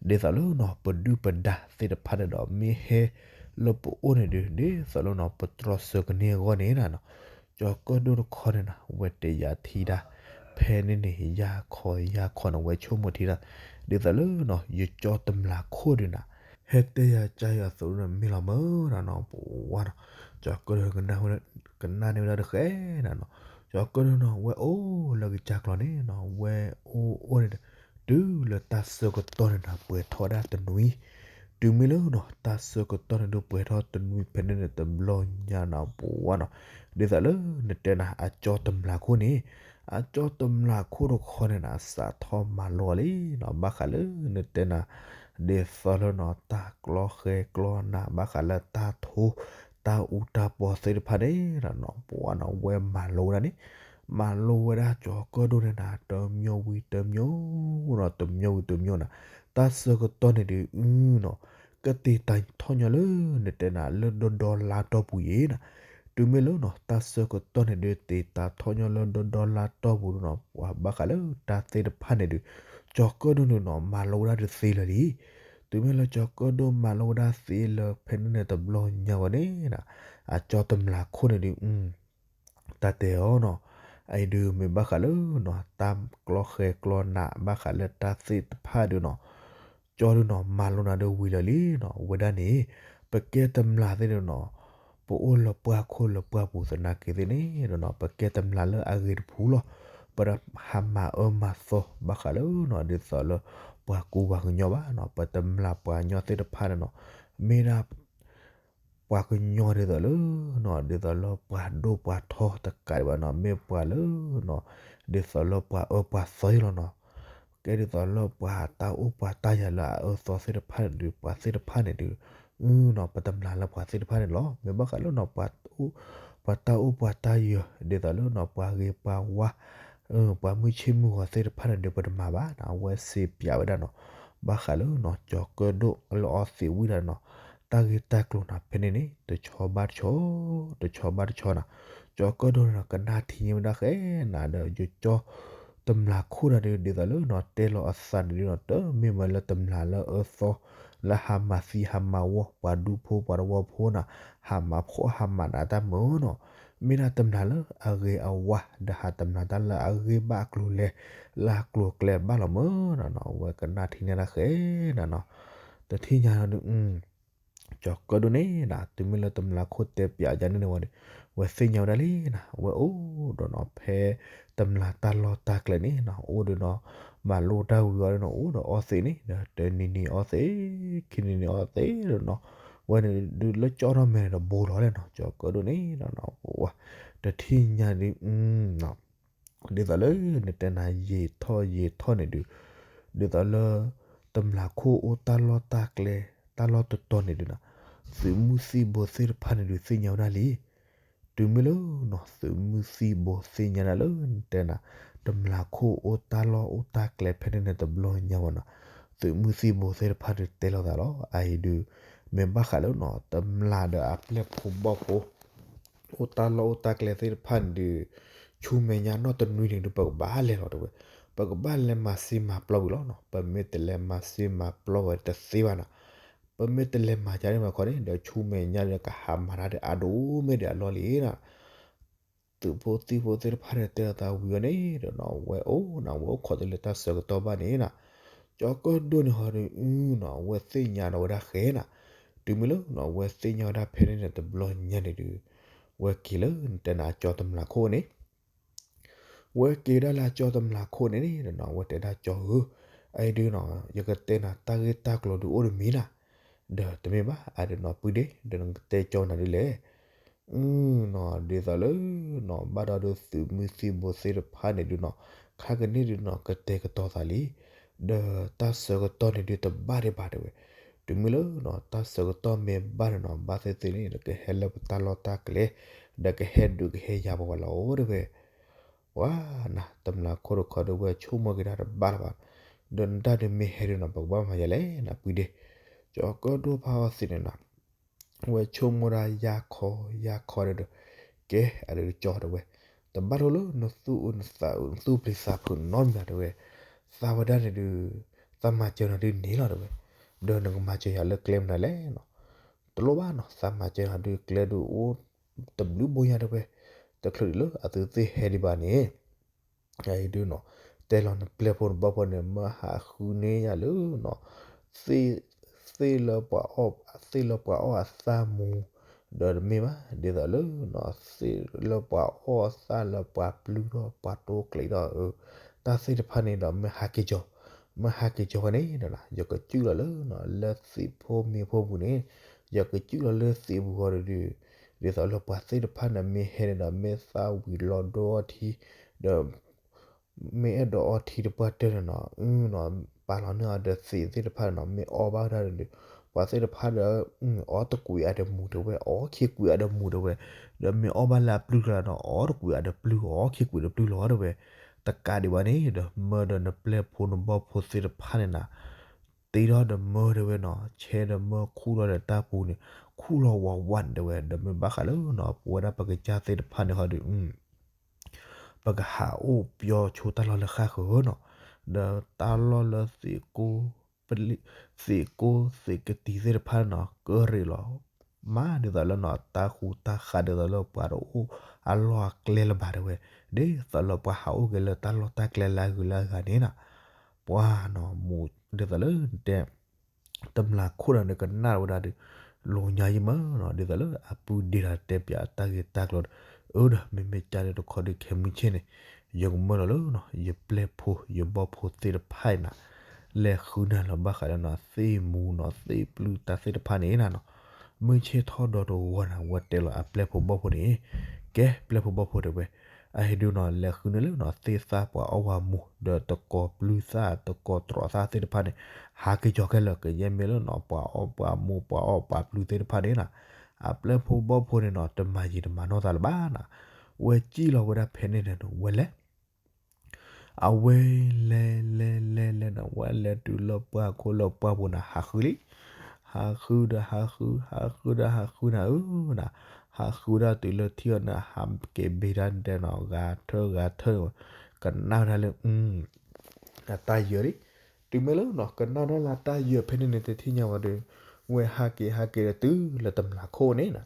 ဒ်သိးလၢနီၤ ပဒုၣ်ပဒါသ့ၣ်တဖၣ်န့ၣ်ဒီး မ့ၢ်ဟဲလၢပအိၣ်န့ၣ်ဒုး ဒ်သိးလၢနီၤ ပတြီဆၢကန့ၢ်အဂီၢ်န့ၣ်နၤနီၤ, ကၠီၤကၢၣ်ဒိၣ်တခီန့ၣ်နၤ ဝဲတဲယၤထံဒၣ် ဖဲန့ၣ်န့ၣ် ယၤခီယၤခီန့ၣ် ဝဲဆိကမိၣ်ထံဒၣ်, ဒ်သိးလၢနီၤ ယကၠီတမျာ်ခိၣ်ဒုးနၤ, ဟဲတဲယၤကါယၤသိးန့ၣ် မ့ၢ်လီၤမၢနီၤနီၤ ပဝါနီၤ, ကၠီၤကၢၣ်ဒိၣ် ကနၣ်န့ၢ်ဝဲဒၣ်တဃဲနၤနီၤ, ကၠီၤကၢၣ်ဒိၣ်နီၤ ဝဲအိၣ်လၢကစၢ်ကျီန့ၣ်နီၤ ဝဲအိၣ်အိၣ်န့ၣ်ဒီး တုၤလၢတၢ်ဆၢကတီၢ်န့ၣ်နၤ ပှဲၤထီၣ်ဝဲဒၣ်တနွံ, တုၤမ့ၢ်လၢနီၤ တၢ်ဆၢကတီၢ်န့ၣ်ဒုးပှဲၤထီၣ်တနွံဖဲန့ၣ်န့ၣ် တဘျီညါနၤ ပဝါနီၤ, ဒ်သိးလၢနတဲနၤ အကၠီတမျာ်ခိၣ်န့ၣ်, အကၠီတမျာ်ခိၣ်တခီန့ၣ်နၤ စးထီၣ်မၤလိအီၤလံနီၤ, ဘၣ်ဃးလၢနတဲနၤ ဒ်သိးလၢနီၤ တၢ်ကျီဃဲၤကျီနး ဘၣ်ဃးလၢတၢ်ထိ တၢ်အူတၢ်ပီသ့ၣ်တဖၣ်န့ၣ်နၤနီၤ ပဝါနီၤ ဝဲမၤလိဝဲဒၣ်န့ၣ်, မၤလိဝဲဒၣ်ကၠီၤကၢၣ်ဒိၣ်န့ၣ်နၤ တမံၤဝံၤတမံၤနီၤ တမံၤဝံၤတမံၤနၤ, တၢ်ဆၢကတီၢ်န့ၣ်ဒုးအုနီၤ ကတ့တၢ်ထီၣ်ညီလၢနတဲနၤလၢဒီဒီလါတီၢ်ပူၤယဲၢ်နၤ, တုၤမ့ၢ်လၢနီၤ တၢ်ဆၢကတီၢ်န့ၣ်ဒုး တ့တၢ်ထီၣ်ညီလၢဒီဒီလါတီၢ်ပူၤဒုးနီၤ ပှၤဘၣ်ဃးလၢတၢ်သ့ၣ်တဖၣ်န့ၣ်ဒုး ကၠီၤကၢၣ်ဒိၣ်န့ၣ်နီၤ မၤလိဝဲဒၣ်တသ့လၢၤလံ. တုၤမ့ၢ်လၢကၠီၤကၢၣ်ဒိၣ်မၤလိဝဲဒၣ်သ့လၢၤဖဲန့ၣ်န့ၣ် တဘျီညါဝဲန့ၣ်နၤ, အကၠီတမျာ်ခိၣ်န့ၣ်ဒုး တၢ်တဲအီၤနီၤ, အအံၤဒုးမ့ၢ်ဘၣ်ဃးလၢနီၤ တၢ်ကျီဃဲၤကျီနး ဘၣ်ဃးလၢတၢ်သ့ၣ်တဖၣ်ဒုးနီၤ, ကၠီဒုးနီၤ မၤလိနၤဒုးဝံၤလၢာ်လံနီၤ, ဝဲဒၣ်န့ၣ် ပကဲတမျာ်သ့ၣ်ဒုးနီၤ, ပအိၣ်လၢပှၢ်ခိၣ်လၢပှၢ်ပူၤသနာ်က့သ့ၣ်န့ၣ်ဒီးနီၤ ပကဲတမျာ်လၢအဂ့ၤတပူၤလီၤ. ပတဟးမၤအၢမၤသီ ဘၣ်ဃးလၢနီၤ ဒ်သိးလၢ ပှၤကူပှၤကညီဘၣ်နီၤ, ပတမျာ်ပှၤကညီသ့ၣ်တဖၣ်န့ၣ်နီၤ, မ့ၢ်ဒၣ် ပ ပှၤကညီဒ်သိးလၢ ဒ်သိးလၢပှၤဒိၣ်ပှၤထီတကးဒံးဘၣ်နီၤ, မ့ၢ်ပှၤလၢ ဒ်သိးလၢပှၤအၢပှၤသီယလီၤနီၤ. ကဲဒ်သိးလၢပှၤတၢ်အိၣ်ပှၤတၢ်ယၢၤလၢအအၢသီသ့ၣ်တဖၣ်န့ၣ်ဒုး ပှၤသ့ၣ်တဖၣ်န့ၣ်ဒုး နီၤ ပတမျၢ်လၢပှၤသ့ၣ်တဖၣ်န့ၣ်လီၤ. မ့ၢ်ဘၣ်ဃးလၢနီၤ ပှၤတၢ်အိၣ်ပှၤတၢ်ယၢၤ ဒ်သိးလၢနီၤ ပှၤဂ့ၤပှၤဝါ ပှၤမုၢ်ဆ့ၣ်မုၢ်ဂီၤသ့ၣ်တဖၣ်န့ၣ်ဒုး ပတမၤဘၣ်နီၤ. အဝဲစံးပၠးဝဲဒၣ်နီၤ ဘၣ်ဃးလၢနီၤ ကၠီၤကၢၣ်ဒိၣ်လၢအီသံးဝံၣ်တၢ်နီၤ တၢ်ဂ့ၢ်တၢ်ကျိၤနီၤ ဖဲန့ၣ်န့ၣ် တဆီဘၣ်တဆီ တဆီဘၣ်တဆီနီၤ. ကၠီၤကၢၣ်ဒိၣ်န့ၣ်နီၤ ကနၣ်ထံန့ၢ်ဝဲဒၣ်ဃဲနီၤ ဒီးယကၠီ တမျၢ်ခိၣ်တၢ်ဒုး ဒ်သိးလၢနီၤ တဲလီၤအသးန့ၣ်ဒုးနီၤ တမ့ၢ်မ့ၢ်လၢတမျၢ်လၢအအၢသီ လၢဟးမၤသံဟးမၤဝီ ပှၤဒူဖိပှၤတဝီဖိနီၤ ဟးမၤဖှီၣ်ဟးမၤနးတၢ်မုာ်နီၤ. မ့ၢ်ဒၣ်တမျၢ်လၢအဂ့ၤအဝါ ဒီးဟးတမျၢ်တၢ်လၢအဂ့ၢ်ဘၣ်အကျိၤလဲၤ လၢအကျိၤအကျဲဘၣ်လီၤမုာ်နီၤနီၤ. အဝဲကနၣ်ထံန့ၢ်ဒၣ်ဃဲနီၤနီၤ တထံၣ်ညါဒီး ကၠီၤကၢၣ်ဒိၣ်န့ၣ် တုၤမ့ၢ်လၢတမျၢ်ခိၣ်တဲပၠးယၤန့ၣ်န့ၣ်ဝဲဒီး ဝဲသ့ၣ်ညါဝဲဒၣ်လံနီၤ ဝဲအိၣ်ဒီးနီၤ ဖဲတမျၢ်တၢ်လီၢ်တၢ်ကျဲန့ၣ်နီၤ အိၣ်ဒီးနီၤ မၤလိတၢ်ဝံၤအီၤဒီးနီၤ အိၣ်ဒီးအီသံးန့ၣ် ဒီးတနံၤနံၤအီသံး ခံနံၤနံၤအီသံးဒီးနီၤ ဝဲန့ၣ်ဒုးလၢကၠီထီၣ်မဲာ်န့ၣ်ဒီးဘိလီၤလဲၣ်နီၤ ကၠီၤကၢၣ်ဒိၣ်န့ၣ်နီၤ တထံၣ်ညါဒုး ဒ်သိးလၢနတဲနၤယံာ်ထီၣ်ယံာ်ထီၣ်န့ၣ်ဒုး ဒ်သိးလၢ တမျၢ်ခိၣ်အိၣ်တၢ်လီၢ်တၢ်ကျဲ တၢ်လီၢ်တတီၤန့ၣ်ဒုးနီၤ သုးမုၢ်သံၣ်ဘိသ့ၣ်တဖၣ်န့ၣ်ဒုးသ့ၣ်ညါဝဲဒၣ်လံ တုၤမ့ၢ်လၢနီၤ သုးမုၢ်သံၣ်ဘိသ့ၣ်ညါဒၣ်လၢနတဲနၤ တမျၢ်ခိၣ်အိၣ်တၢ်လီၢ်အိၣ်တၢ်ကျဲဖဲန့ၣ်န့ၣ်တဘျီညါဘၣ်နီၤ သုးမုၢ်သံၣ်ဘိသ့ၣ်တဖၣ်ဒုးတဲလိာ်သးလီၤ အအံၤဒုး မ့ၢ်ဘၣ်ဃးလၢနီၤ တမျၢ်ဒီးအပျဲၢ်ဖိဘီၣ်ဖိ အိၣ်တၢ်လီၢ်အိၣ်တၢ်ကျဲသ့ၣ်တဖၣ်န့ၣ်ဒုး ဆူမဲာ်ညါနီၢ်တနွံန့ၣ်ဒုး ပကဘၣ်လဲၤလီၤတဲဝဲ ပကဘၣ်လဲၤမၤစ့မၤပျီဝံၤလီၤနီၤ ပမ့ၢ်တလဲၤမၤစ့မၤပျီဝဲတသ့ဘၣ်နီၤ ပမ့ၢ်တလဲၤမၤကန့ၣ်မးခီန့ၣ် ဒီးဆူမဲာ်ညါဒီးကဟးမၤတၢ်ဒီးအဒိၣ်မ့ၢ်ဒီးအလီၢ်လံနီၤ သုးဖိသံၣ်ဖိသ့ၣ်တဖၣ်န့ၣ်တဲလိာ်သးဝံၤအီၤန့ၣ်ဒီးနီၤ ဝဲအိၣ်နီၤ ဝဲအိၣ်ခိးတုၤလၢတၢ်ဆၢကတီၢ်ဘၣ်န့ၣ်နီၤ ကၠီၤကၢၣ်ဒိၣ်န့ၣ်ဟီဒုးနီၤ ဝဲသ့ၣ်ညါဒီးဝဲဒၣ်ဃဲနီၤ တုၤမ့ၢ်လၢနီၤ ဝဲသ့ၣ်ညါဝဲဒၣ်ဖဲန့ၣ်န့ၣ်တဘျီညါန့ၣ်ဒုး ဝဲက့ၤလၢနတဲနၤကၠီၤတမျၢ်ခိၣ်န့ၣ် ဝဲက့ၤဒၣ်လၢကၠီၤတမျၢ်ခိၣ်န့ၣ်န့ၣ်နီၤ ဝဲတဲဒၣ်ကၠီၤဧၢ, အအံၤဒုးနီၤ ယကတဲနၤတၢ်ဂ့ၢ်တၢ်ကျိၤဒုးအိၣ်တမံၤနီၤ, ဒီးတမ့ၢ်ဘၣ် အဒုးနီၤ ပုၢ်ဒ့ ဒီးနကတဲကၠီၤနၤဒ်လဲၣ်. နီၤ ဒ်သိးလၢနီၤ ဘၣ်ဒီးဒုးသုးမုၢ်သံၣ်ဘိသ့ၣ်တဖၣ်န့ၣ်ဒုးနီၤ ခါကန့ၣ်ဒုးနီၤ ကတဲာ်ကတီၤသးလံ, ဒီးတၢ်ဆၢကတီၢ်န့ၣ်ဒုးတဘၣ်ဒံးဘၣ်တဲဝဲ, တုၤမ့ၢ်လၢနီၤ တၢ်ဆၢကတီၢ်မ့ၢ်ဘၣ်န့ၣ်နီၤ ဘၣ်သ့ၣ်သ့ၣ်န့ၣ် ကဟဲလၢပတၢ်လီၢ်တၢ်ကျဲ, ဒီးကဟဲဒုးကဟဲယၤပှၤလီၤအိၣ်တဲဝဲ ပှၤနၤ တမျၢ်ခိၣ်တခီဒုးဝဲဆိကမိၣ်က့ၤတၢ်တဘၣ်လၢၤဘၣ်, ဒီးနတၢ်ဒုးမ့ၢ်ဟဲဒုးနီၤ ပကဘၣ်မၤယၤလဲၣ်နၤ ပုၢ်ဒ့, ကၠီၤကၢၣ်ဒိၣ်ဖးအီသံးန့ၣ်နီၤ ဝဲဆိကမိၣ်ဒၣ်ယၢ်ခီယၢ်ခီဒီး, ကဲ အဒုးကၠီၤတဲဝဲ, တဘၣ်ဒိလၢနသူၣ်အုးနသးအုး နသူၣ်ပျံၤသးဖုးနီတမံၤတဲဝဲ, သးဝဲဒၣ်န့ၣ်ဒုး သးမၤစၢၤနၤဒုးန့ၣ်လီၤတဲဝဲ, ဒီးနကမၤစၢၤယၤလၢကျဲမနုၤလဲၣ်နီၤ, တလိၣ်ဘၣ်နီၤ သးမၤစၢၤနၤဒုးကျဲဒုးအိၣ် တဘျုးဘိညါတဲဝဲ, တချုးဒံးလၢအသုသ့ၣ်ဟဲဒံးဘၣ်န့ၣ် အအံၤဒုးနီၤ တဲလီၤနပျဲၢ်ဖိနဘီၣ်ဖိန့ၣ် မၢဟးဃုန့ၢ်ယၤလၢနီၤ သ့ၣ်လၢပှၤအီၣ် သ့ၣ်လၢပှၤအီၣ်အသၣ်မူ, ဒီးတမ့ၢ်ဘၣ် ဒ်သိးလၢနီၤ သ့ၣ်လၢပှၤအီၣ်အသၣ်လၢပှၤပျုၢ်ထီၣ်ပှၤတိကျဲးထီၣ် တၢ်သ့ၣ်တဖၣ်န့ၣ်ဒီးမ့ၢ်ဟးက့ၤကၠီၤ, မ့ၢ်ဟးက့ၤကၠီၤဖဲန့ၣ်ဒီးနီၤ ယကစုၣ်လီၤလၢနီၤ လၢသ့ၣ်ဖိမ့ၢ်ဖိပူၤန့ၣ်, ယကစုၣ်လီၤလၢသ့ၣ်ပူၤဃီဒီးဒုး ဒ်သိးလၢပှၤသ့ၣ်တဖၣ်န့ၣ်မ့ၢ်ဟဲန့ၣ်ဒီး မ့ၢ်သၣ်ဝံၤလီၤဒိအီထံ, ဒီး မ့ၢ်အဲၣ်ဒိးအီထံတပှၢ်တၢၢ်န့ၣ်နီၤ နီၤ ပာ်လီၤန့ၢ်အီၤဒီးသ့ၣ်သ့ၣ်တဖၣ်န့ၣ်နီၤ မ့ၢ်အီဘၣ်ဝဲဒၣ်ဒီး ပှၤသ့ၣ်တဖၣ်ဒီး အီတကွံာ်အါဒီးမူၤတဲဝဲ အီခံကွံာ်အါဒီးမူၤတဲဝဲ, ဒီးမ့ၢ်အီဘၣ်လၢအပျုၢ်တဂၤနီၤ အီတကွံာ်အါဒီးပျုၢ် အီခံကွံာ်ဒီးပျုၢ်လီၤတဲဝဲ, တကးဒံးဘၣ်န့ၣ်ဒီး မၢဒီးနပျဲၢ်ဖိနဘီၣ်ဖိသ့ၣ်တဖၣ်န့ၣ်နီၤ တ့ထီၣ်ဒီးမၢတဲဝဲနီၤ ဆဲဒီးမၢခူၣ်ထီၣ်ဒီးတၢ်ပူၤန့ၣ် ခူၣ်လီၤဝးဝးန့ၣ်တဲဝဲ ဒီးမ့ၢ်ဘၣ်ဃးလၢနီၤ ပဝဲဒၣ်ပကစၢ်သ့ၣ်တဖၣ်န့ၣ်ဃီဒီး ပကဟးအိၣ်ပျီဆိတၢ်လီၢ်လၢဃၣ်ဃၢၤနီၤ, ဒီးတၢ်လီၢ်လၢသ့ၣ်ကိၢ် သ့ၣ်ကိၢ်သ့ၣ်ကတံၤသ့ၣ်တဖၣ်န့ၣ်နီၤ ကရ့းလီၤ မးဒ်သိးလၢနီၤ တၢ်ဃူတၢ်ဃးဒ်သိးလၢပှၤတအိၣ်အလီၢ်အကျဲလၢၤဘၣ်တဲဝဲ, ဒ်သိးလၢပှၤဟးအိၣ်က့ၤလၢတၢ်လီၢ်တၢ်ကျဲလၢအဂုၤလၢအဂၤန့ၣ်နီၤ, ပှၤနီၤ မူၤဒ်သိးလၢနတဲ တမျၢ်ခိၣ်ဒီးနကနၣ်ဝဲဒၣ်ဒီး လိၤညါယံမၢနီၤ ဒ်သိးလၢအပုၢ်ဒ့ဒီးတဲပၠးတၢ်ဂ့ၢ်တၢ်ကျိၤဒီး အၢဒီး မ့မ့ၢ်ကၢ်လၢတခီဒီးခဲမုၢ်ဆ့ၣ်န့ၣ် ယကမၢလီၤလၢနီၤ ယပျဲၢ်ဖိယဘီၣ်ဖိသ့ၣ်တဖၣ်အံၤနီၤ လဲၤဃုန့ၢ်လီၤဘၣ်ဃးဒီးနီၤ သ့ၣ်မူၤနီၤ သ့ၣ်ပျုၢ်တၢ်သ့ၣ်တဖၣ်န့ၣ်နီၤ, မုၢ်ဆ့ၣ်ထီၣ်ဒီးတဂီၤန့ၣ် ဝဲတဲလီၤအပျဲၢ်ဖိဘီၣ်ဖိန့ၣ်, ကဲပျဲၢ်ဖိဘီၣ်ဖိတဲဝဲ, အဟ့ၣ်ဒုးနီၤ လဲၤဃုန့ၢ်လၢနီၤ သ့ၣ်သၣ်ပှၤအီၣ်ဝၤမူး ဒီးတကိးပျုၢ်သၣ် တကိးတြီသၣ်သ့ၣ်တဖၣ်န့ၣ်, ဟးက့ၤကီၤခဲလၢာ် ကယဲၢ်မ့ၢ်လၢနီၤ ပှၤအီၣ်ပှၤမူး ပှၤအီၣ်ပှၤပျုၢ်သ့ၣ်တဖၣ်န့ၣ်နီၤ, အပျဲၢ်ဖိဘီၣ်ဖိန့ၣ်နီၤ တမၤယံာ်တမၤနီၢ်သးလၢၤဘၣ်နီၤ, ဝဲစံၣ်လီၤဝဲဒၣ်ဖဲန့ၣ်န့ၣ် ဝဲလဲၤ အဝဲလဲၤလဲၤလဲၤလဲၤနီၤ ဝဲလဲၤတုၤလၢပှၢ်ခိၣ်လၢပှၢ်ပူၤန့ၣ် ဟးဃုလံ, ဟးဃုဒီးဟးဃု ဟးဃုဒီးဟးဃုန့ၣ်ဧၢနီၤ, ဟးဃုဒၣ်တုၤလၢထံၣ်အီၤန့ၣ် ဟးက့ၤဘ့ၣ်ဒၣ်တဲနီၤ ဂၤထၢၣ်ဂၤထၢၣ်, ကနၣ်ဝဲဒၣ်လၢ အတၢ်ယၢၤလံ, တုၤမ့ၢ်လၢနီၤ ကနၣ်ဒၣ်လၢတၢ်ယၢၤဖဲန့ၣ်န့ၣ် တထံၣ်ညါဝဲဒီး, ဝဲဟးက့ၤဟးက့ၤဒီးတုၤလၢတမျၢ်ခိၣ်န့ၣ်နီၤ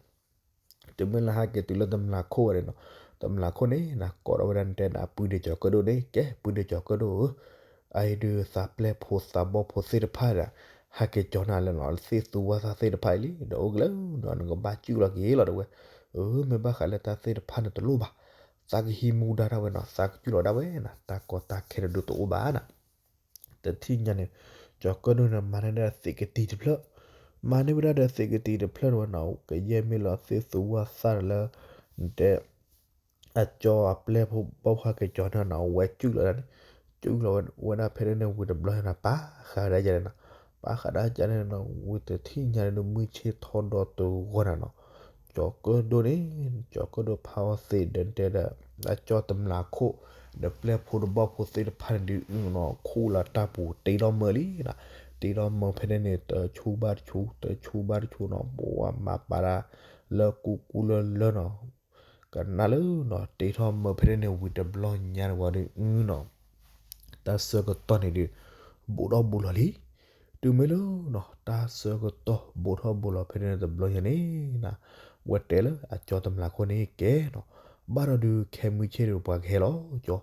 တုၤမ့ၢ်လၢဟဲက့ၤတုၤလၢတမျၢ်ခိၣ်ဝဲန့ၣ်နီၤ, တမျၢ်ခိၣ်န့ၣ်နီၤ ကိးထီၣ်ဝဲဒၣ်တဲန့ၣ် အပုၢ်ဒ့ကၠီၤကၢၣ်ဒိၣ်န့ၣ် ကဲပုၢ်ဒ့ကၠီၤကၢၣ်ဒိၣ်ဧၢ, အအံၤဒုးသးပျဲၢ်ဖိသးဘီၣ်ဖိသ့ၣ်တဖၣ်ဒီး, ဟဲက့ၤကၠီၤနၤလၢနီၤ သ့ၣ်သူဝၣ်သၣ်သ့ၣ်တဖၣ်အံၤလံ ဒီးအိၣ်က့ၤလၢနီၤ နကဘၣ်စူၢ်လီၤက့ၤလီၤတဲဝဲ, အမ့ၢ်ဘၣ်ဃးလၢတၢ်သ့ၣ်တဖၣ်န့ၣ်တလိၣ်ဘၣ်, သးကဟံးမူဒါဒၣ်ဝဲနီၤ သးကစူၢ်လီၤဒၣ်ဝဲနီၤ တၢ်ကီတၢ်ခဲတဒုတအိၣ်ဘၣ်နီၤ တထံၣ်ညါန့ၣ်, ကၠီၤကၢၣ်ဒိၣ်န့ၣ် မၤန့ၢ်ဒၣ်သံးကတံၤတဖျၢၣ်, မၤန့ၢ်ဝဲဒၣ်ဒီးသံးကတံၤတဖျၢၣ်န့ၣ်ဝဲနီၤ ကယဲၢ်မ့ၢ်လီၤသ့ၣ်သူဝၣ်သၣ်လၢ, နတဲ, အကၠီၤအပျဲၢ်ဖိဘီၣ်ဖိဟဲက့ၤကၠီၤန့ၣ်နီၤ ဝဲစူၢ်လီၤဒၣ်န့ၣ်, စူၢ်လီၤဝဲဒၣ်ဖဲန့ၣ်န့ၣ်ဝံၤတဘျီန့ၣ်နီၤ ပာ်ဃာ်ဝဲဒၣ်ယဲန့ၣ်နီၤ, ပာ်ဃာ်ဒၣ်ယဲန့ၣ်နီၤ ဝံၤတထံၣ်ညါန့ၣ်ဒီး မုၢ်ဆ့ၣ်ထီၣ်ဒီးတဂီၤန့ၣ်နီၤ, ကၠီၤကၢၣ်ဒိၣ်န့ၣ်, ကၠီၤကၢၣ်ဒိၣ်ဖးအီၣ်သံးဒီးတဲဒီး, အကၠီၤတမျၢ်ခိၣ်, ဒီးပျဲၢ်ဖိဒီးဘီၣ်ဖိသ့ၣ်တဖၣ်န့ၣ်ဒုးနီၤ ခူၣ်လီၤတၢ်ပူၤတ့ထီၣ်မၢလံနီၤ, တ့ထီၣ်မၢဖဲန့ၣ်န့ၣ် တဆူဘၣ်တဆူ တဆူဘၣ်တဆူနီၤ ပှၤမၤပာ်ဒၣ်လၢကူကူလၢလၢနီၤ ကနၣ်လၢနီၤ တ့ထီၣ်မၢဖဲန့ၣ်န့ၣ်ဝံၤတဘျီညါန့ၣ်ဝံၤဒီးနီၤ, တၢ်ဆၢကတီၢ်န့ၣ်ဒီး, ဘူးထီၣ်ဘူးလီၤလံ, တုၤမ့ၢ်လၢနီၤ တၢ်ဆၢကတီၢ်ဘူးထီၣ်ဘူးလီၤဖဲန့ၣ်တဘျီညါန့ၣ်နီၤ, ဝဲတဲလၢအကၠီၤတမျၢ်ခိၣ်န့ၣ်ကဲနီၤ, ဘၣ်ဒီးဒုးခဲမုၢ်ဆ့ၣ်ဒီးပှၤကဟဲလီၤကၠီၤ,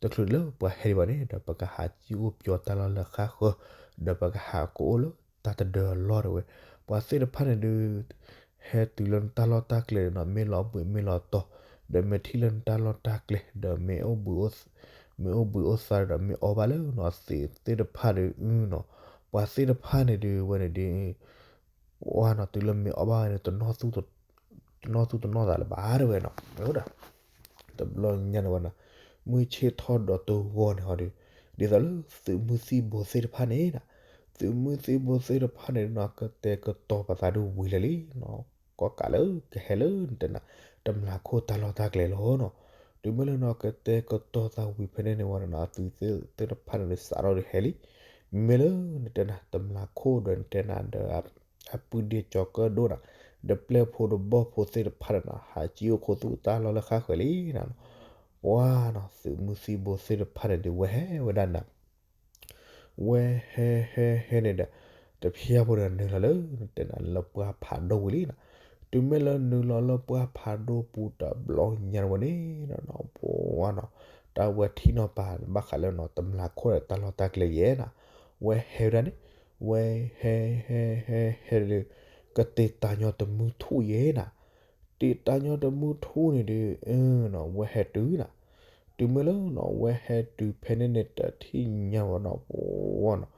တချုးလၢပှၤဟဲဒံးဘၣ်န့ၣ် ဒီးပကဟးစံၣ်အိၣ်ပၠီတၢ်လီၢ်လၢဃါဃၢၤ, ဒီးပကဟးကအိၣ်လၢတၢ်တဒၢအလီၢ်တဲဝဲ, ပှၤသ့ၣ်တဖၣ်န့ၣ်ဒုး ဟဲတုၤလၢနတၢ်လီၢ်တၢ်ကျဲန့ၣ်နီၤ မ့ၢ်လီၤဘှံးမ့ၢ်လီၤတီၤ, ဒီးမ့ၢ်ထံၣ်လၢနတၢ်လီၢ်တၢ်ကျဲ ဒီးမ့ၢ်အိၣ်ဘှံးအိၣ်သါဒီးမ့ၢ်အီၣ်ဘၣ်လၢနီၤ သ့းသ့ၣ်တဖၣ်ဒုးနီၤ, ပှၤသ့ၣ်တဖၣ်န့ၣ်ဒုးဝဲန့ၣ်ဒုး ပှၤနီၤတုၤလၢမ့ၢ်အီၣ်ဘၣ်ဝဲန့ၣ် တနီၢ်သူၣ်တနီၢ်သးလၢၤဘၣ်တဲဝဲနီၤ, တဘျီညါန့ၣ်ဝဲနီၤ, မုၢ်ဆ့ၣ်ထီၣ်ဒီးတဂီၤန့ၣ်ဟီဒီး, ဒ်သိးလၢသုးမုၢ်သံၣ်ဘိသ့ၣ်တဖၣ်န့ၣ်နီၤ, သုးမုၢ်သံၣ်ဘိသ့ၣ်တဖၣ်န့ၣ်နီၤ ကတဲာ်ကတီၤပသးဒုးဝံၤလၢာ်လံနီၤ, ကီးကးလၢကဟဲလၢနတဲနၤ, တမျၢ်ခိၣ်တၢ်လီၢ်တၢ်ကျဲလီၤနီၤ, တုၤမ့ၢ်လၢနီၤ ကတဲာ်ကတီၤသးဝံၤဖဲန့ၣ်န့ၣ်ဝဲနီၤ အသုးသ့ၣ်တဖၣ်န့ၣ်ဒုးစးထီၣ်ဒုးဟဲလံ, မ့ၢ်လၢနတဲနၤ တမျၢ်ခိၣ်ဒီးနတဲနၤဒီး အပုၢ်ဒ့ကၠီၤကၢၣ်ဒိၣ်နီၤ, ဒီးပျဲၢ်ဖိဒီးဘီၣ်ဖိသ့ၣ်တဖၣ်န့ၣ်နီၤ ဟးစံၣ်အိၣ်ခိးသူၣ်တၢ်လီၢ်လၢဃါဃၢၤလံနီၤ, ပှၤနီၤ သုးမုၢ်သံၣ်ဘိသ့ၣ်တဖၣ်န့ၣ်ဒုးဝဲဟဲဝဲဒၣ်နၤ ဝဲဟဲဟဲဟဲန့ၣ်ဒီး, တဖျၢၣ်ဖိဒီးနုာ်လီၤလၢ နတဲနၤလၢပှၢ်ဖးဒိၣ်ဝံၤလံနီၤ, တုၤမ့ၢ်လၢနုာ်လီၤလၢပှၢ်ဖးဒိၣ်ပူၤတဘျီညါန့ၣ်ဝဲန့ၣ်, ပှၤနီၤ, တၢ်ဝဲထံၣ်နီၤပာ်ဘၣ်ဃးလၢနီၤ တမျၢ်ခိၣ်ဒီးတၢ်လီၢ်တၢ်ကျဲယဲနီၤ, ဝဲဟဲဝဲဒၣ်န့ၣ်, ဝဲဟဲဟဲဟဲဟဲဒီး, ကတ့ၢ်တၢ်ညီတမုၢ်ထူၣ်ယဲနီၤ တ့ၢ်တၢ်ညီတမုၢ်ထူၣ်န့ၣ်ဒီး, ဝဲဟဲတုၤနီၤ, တုၤမ့ၢ်လၢနီၤ ဝဲဟဲတုၤဖဲန့ၣ်န့ၣ်တထံၣ်ညါဝဲနီၤ ပှၤနီၤ,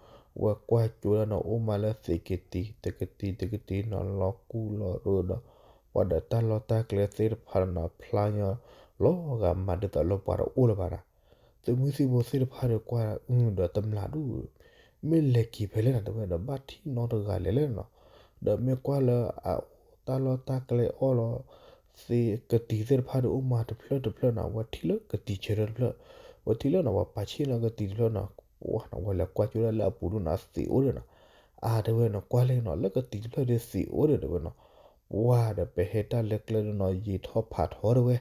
ဝဲကွၢ်ကၠိဒၣ်နီၤ အိၣ်မးလၢသ့းကတံၤ တကတံၤတကတံၤနီၤ လီၤကူလီၤရၢဒီး, ပှၤဒီးတၢ်လီၢ်တၢ်ကျဲသ့ၣ်တဖၣ်နီၤ ဖျါညီလီၤဂာ်မးဒ်သိးလၢပှၤတအိၣ်လၢၤဘၣ်နီၤ, သုးမုၢ်သံၣ်ဘိသ့ၣ်တဖၣ်ဒီးကွၢ်ဒီးတမျၢ်ဒူၣ် မ့ၢ်လဲၤက့ၤဖဲလဲၣ်နီၤ တဲဝဲဒီးဘၣ်ထံၣ်နီတဂၤလဲၣ်လဲၣ်နီၤ, ဒီးမ့ၢ်ကွၢ်လၢအတၢ်လီၢ်တၢ်ကျဲအီၣ်လီၤ, သ့းကတံၤသ့ၣ်တဖၣ်ဒီးအိၣ်မးတဖျၢၣ်တဖျၢၣ်နီၤ ဝဲထံၣ်လၢကတံၤဆၢထၢၣ်တဖျၢၣ်, ဝဲထံၣ်လၢနီၤ ပှၤပာ်ဆ့ၣ်နီၤကတံၤတဖျၢၣ်နီၤ, ဝဲလဲၤကွၢ်ကၠိဒၣ်လၢအပူၤဒူၣ်နီၤ သ့းအိၣ်ဒီးနီၤ, အါတဲဝဲနီၤ ကွၢ်လံနီၤ လၢကတံၤတဖျၢၣ်ဒီးသ့းအိၣ်ဒီးတဲဝဲနီၤ, ပှၤဒီးပဟဲတၢ်လၢကျဲဒီးနီၤ ယံာ်ထီၣ်ဖးထီတဲဝဲ,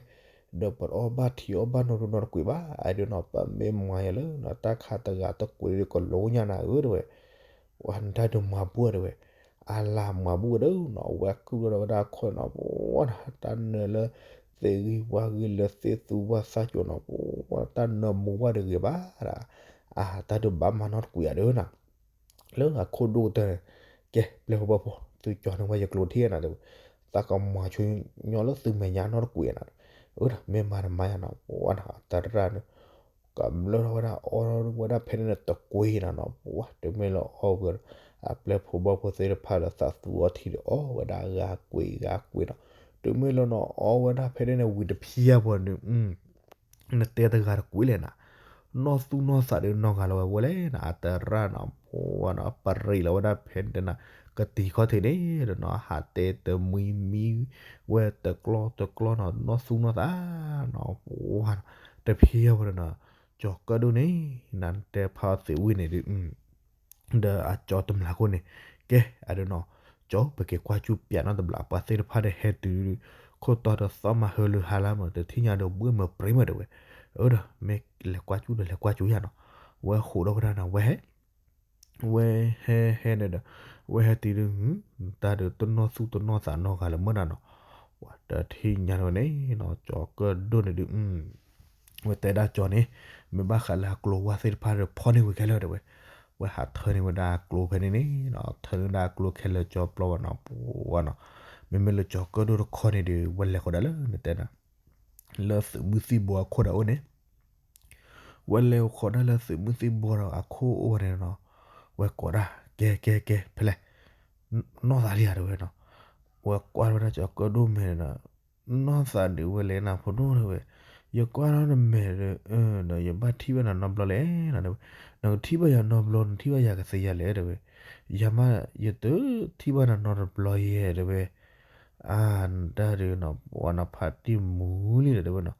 ဒီးပတအီၣ်ဘၣ်ထံအီၣ်ဘၣ်နိဒိၣ်နီတကွံာ်ဘၣ်, အဒိနီၤ ပမ့ၢ်မၤယၤလၢနီၤ တၢ်ခးတဂၤတကွံာ်ဒီးကလိညါနၤဧၢတဲဝဲ, ဝဲနတၢ်ဒုးမၤဘူၣ်တဲဝဲ, အလၤမၤဘူၣ်ဒီးနီၤ ဝဲကုၢ်လီၤဒီးဝဲဒၣ်ခီနီၤ ပှၤနီၤ တၢ်နၢၤလၢ သ့းဂံၢ်ဝါဂံၢ်လၢသ့ၣ်သူဝၣ်သၣ်ကၠိနီၤ ပှၤတၢ်နၢၤမူဝဲတဂ့ၤဘၣ်ဒၣ်, အတၢ်ဒုးဘၣ်မၤနီတကွံာ်ဧါတဲဝဲနီၤ လၢအခိၣ်ဒိၣ်ကတၢၢ်န့ၣ်, ကဲပျဲၢ်ဖိဘီၣ်ဖိ သုကၠီၤန့ၢ်ဝဲယကျိၤထံၣ်နၤတဲဝဲ, သးကမၤဆိညီလၢသုမဲာ်ညါနီတကွံာ်နၤ, အၢဒီးမ့ၢ်မၤတမၤယၤနီၤ ပှၤနီၤ တၢ်တရၣ်န့ၣ်, ကမျၢၢ်ထီၣ်ဝဲဒၣ်အီၣ်ဝဲဒၣ်ဖဲန့ၣ်န့ၣ်တကွ့နီၤနီၤ, ပှၤတမ့ၢ်လၢအီၣ်ဝဲဒီး အပျဲၢ်ဖိဘီၣ်ဖိသ့ၣ်တဖၣ်ဒီးသးသူအီထံဒီးအီၣ်ဝဲဒၣ်ဂၤကွ့ဂၤကွ့နီၤ, တမ့ၢ်လၢနီၤအီၣ်ဝဲဒၣ်ဖဲန့ၣ်န့ၣ်ဝံၤတဖျၢၣ်ပူၤန့ၣ် နတဲတဂၤတကွ့လဲၣ်နၤ, နီၢ်သူၣ်နီၢ်သးဒီးနီၢ်ဂၤလီၤဝဲဝဲလဲၣ်နၤ, အတရၣ်နီၤ ပှၤနီၤ ပရံးလီၤဝဲဒၣ်ဖဲန့ၣ်တနၤ, ကတံၤခီၣ်ထံးန့ၣ်ဒီးနီၤ ဟးတဲတမှံမံဝဲတကျီတကျီနီၤ နီၢ်သူၣ်နီၢ်သးနီၤ ပှၤနီၤ တဖျၢၣ်ဝဲဒီးနီၤ ကၠီၤကၢၣ်ဒိၣ်န့ၣ် နတဲဖးအီၤသ့ၣ်ဝံၤန့ၣ်ဒီး ဒီးအကၠီတမျၢ်ခိၣ်န့ၣ် ကဲ အဒိနီၤ ကၠီၤ ပက့ၤကွၢ်ကၠူၣ်ပၠးနီတဘျီ ပှၤသ့ၣ်တဖၣ်ဒီးဟဲတုၤ ခိၣ်တီဒီးသီၣ်မးဟၢလၢဟါလါမး တထံၣ်ညါဒီးဘှ့ၣ်မၢပြ့မးတဲဝဲ, အၢဒီး မ့ၢ်လဲၤကွၢ်ကၠူၣ်ဒီးလဲၤကွၢ်ကၠူၣ်ယၤနီၤ, ဝဲဃိးဒီဖျၢၣ်နီၤ ဝဲဟဲ ဝဲဟဲဟဲန့ၣ်ဒီး ဝဲဟဲတုၤဒီး တၢ်ဒီးတနီၢ်သူၣ်တနီၢ်သးနီတဂၤလၢၤမ့ၢ်နၤနီၤ, ပှၤတထံၣ်ညါန့ၣ်နီၤ ကၠီၤကၢၣ်ဒိၣ်န့ၣ်ဒီး ဝဲတဲဒၣ်ကၠီၤန့ၣ် မ့ၢ်ဘၣ်ဃးလၢအကျိၤဝါသ့ၣ်တဖၣ်ဒီးဖီၣ်န့ၢ်ဝံၤခဲလၢာ်တဲဝဲ, ဝဲဟးထၢန့ၢ်ဝဲဒၣ်အကျိၤဖဲန့ၣ်န့ၣ်နီၤ ထၢန့ၢ်ဝဲဒၣ်အကျိၤခဲလၢာ်ကၠီပျီဘၣ်နီၤ ပှၤနီၤ, မ့မ့ၢ်လၢကၠီၤကၢၣ်ဒိၣ်တခီန့ၣ်ဒီး ဝဲလဲၤဃီၤဒၣ်လၢနတဲနၤ လၢသုးမုၢ်သံၣ်ဘိအခိၣ်ဒီးအိၣ်န့ၣ် ဝဲလဲၤဃီၤဒၣ်လၢသုးမုၢ်သံၣ်ဘိဒီးအခိၣ်အိၣ်ဝဲန့ၣ်နီၤ, ဝဲကိးဒၣ် ကဲ ကဲ ကဲ ဖဲလဲၣ် နီၢ်သးလံဧါတဲဝဲနီၤ, ဝဲကွၢ်ဝဲဒၣ်ကၠီၤကၢၣ်ဒိၣ်မဲာ်ဒီး နီၢ်သးဒုးဝဲလဲၣ်နၤဖိဒိၣ်တဲဝဲ, ယကွၢ်ထီၣ်နမဲာ်ဒီး ဒီးယဘၣ်ထံၣ်ဘၣ်နၤနီတဘျီလဲၣ်နၤတဲဝဲ, နကထံၣ်ဘၣ်ယၤနီတဘျီ နထံၣ်ဘၣ်ယၤကသ့ယၤလဲၣ်တဲဝဲ, ယၤမး ယတထံၣ်ဘၣ်နၤနီတဘျီယဲတဲဝဲ အါ နတၢ်ဒုးနီၤ ပှၤနီၤဖးတံၢ်မူလံဒီးတဲဝဲနီၤ,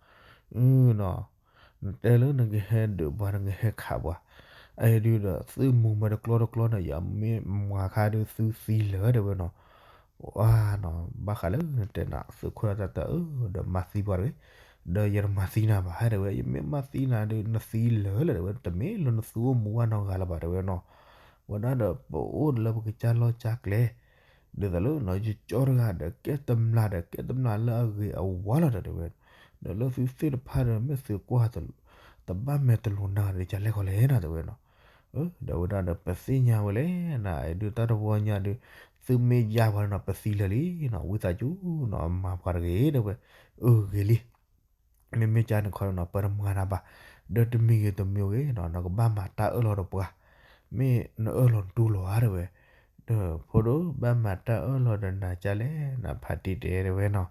နီၤ နတဲလၢနကဟဲဒုးပှၤ နကဟဲခးပှၤ, အအံၤဒုးဒီး သုမူမးတကျီတကျီန့ၣ် ယမ့ၢ်မၤခါဒုးသုသံလၢာ်တဲဝဲနီၤ, အါနီၤ ဘၣ်ဃးလၢနတဲနၤ သုးခိၣ်တၢ်တၢ်အၢ ဒီးမၤသံပှၤတဂ့ၤ, ဒီးယတမၤသံနၤဘၣ်တဲဝဲ, ယမ့ၢ်မၤသံနၤဒုး နသံလၢာ်လၢာ်တဲဝဲ, တမ့ၢ်လၢနသူအိၣ်မူဘၣ်နီတဂၤလၢၤဘၣ်တဲဝဲနီၤ, ဝဲဒၣ်ဒီးပအိၣ်လၢပကစၢ်လီၢ်ကစၢ်ကျဲ ဒ်သိးလၢနီၤ ယကၠီတဂၤဒီး ကဲတမျၢ်ဒီး ကဲတမျၢ်လၢအဂ့ၤအဝါလီၤဒီးတဲဝဲ, ဒီးလၢသုသ့ၣ်တဖၣ်ဒီး မ့ၢ်သုကွၢ်တဘၣ်မဲာ်တလိၤနၤဒီး ကလဲၤခီလဲၣ်နၤတဲဝဲနီၤ, ဒီးဝဲဒၣ်ဒီး ပသ့ၣ်ညါဝဲလဲၣ်နၤ အဒုးတၢ်တဝီညါဒုး သုမ့ၢ်ယါပှၤနီၤ ပသံလၢာ်လံနီၤ ဝံသးစူၤနီၤ မၤပှၤတဂ့ၤတဲဝဲ, အဂ့ၤလံ မ့မ့ၢ်ကန့ၣ်ခီနီၤ ပတမၤနၤဘၣ်, ဒီးတမံၤဂ့ၤတမံၤဂ့ၤနီၤ နကဘၣ်မၤတၢ်အၢၣ်လီၤဒီးပှၤ, မ့ၢ်နအၢၣ်လီၤတူၢ်လီၤဧါတဲဝဲ, ဒီးဖိဒိၣ်ဘၣ်မၤတၢ်အၢၣ်လီၤဒီးနၤကလဲၣ် နဖးတံၢ်တဲတဲဝဲနီၤ,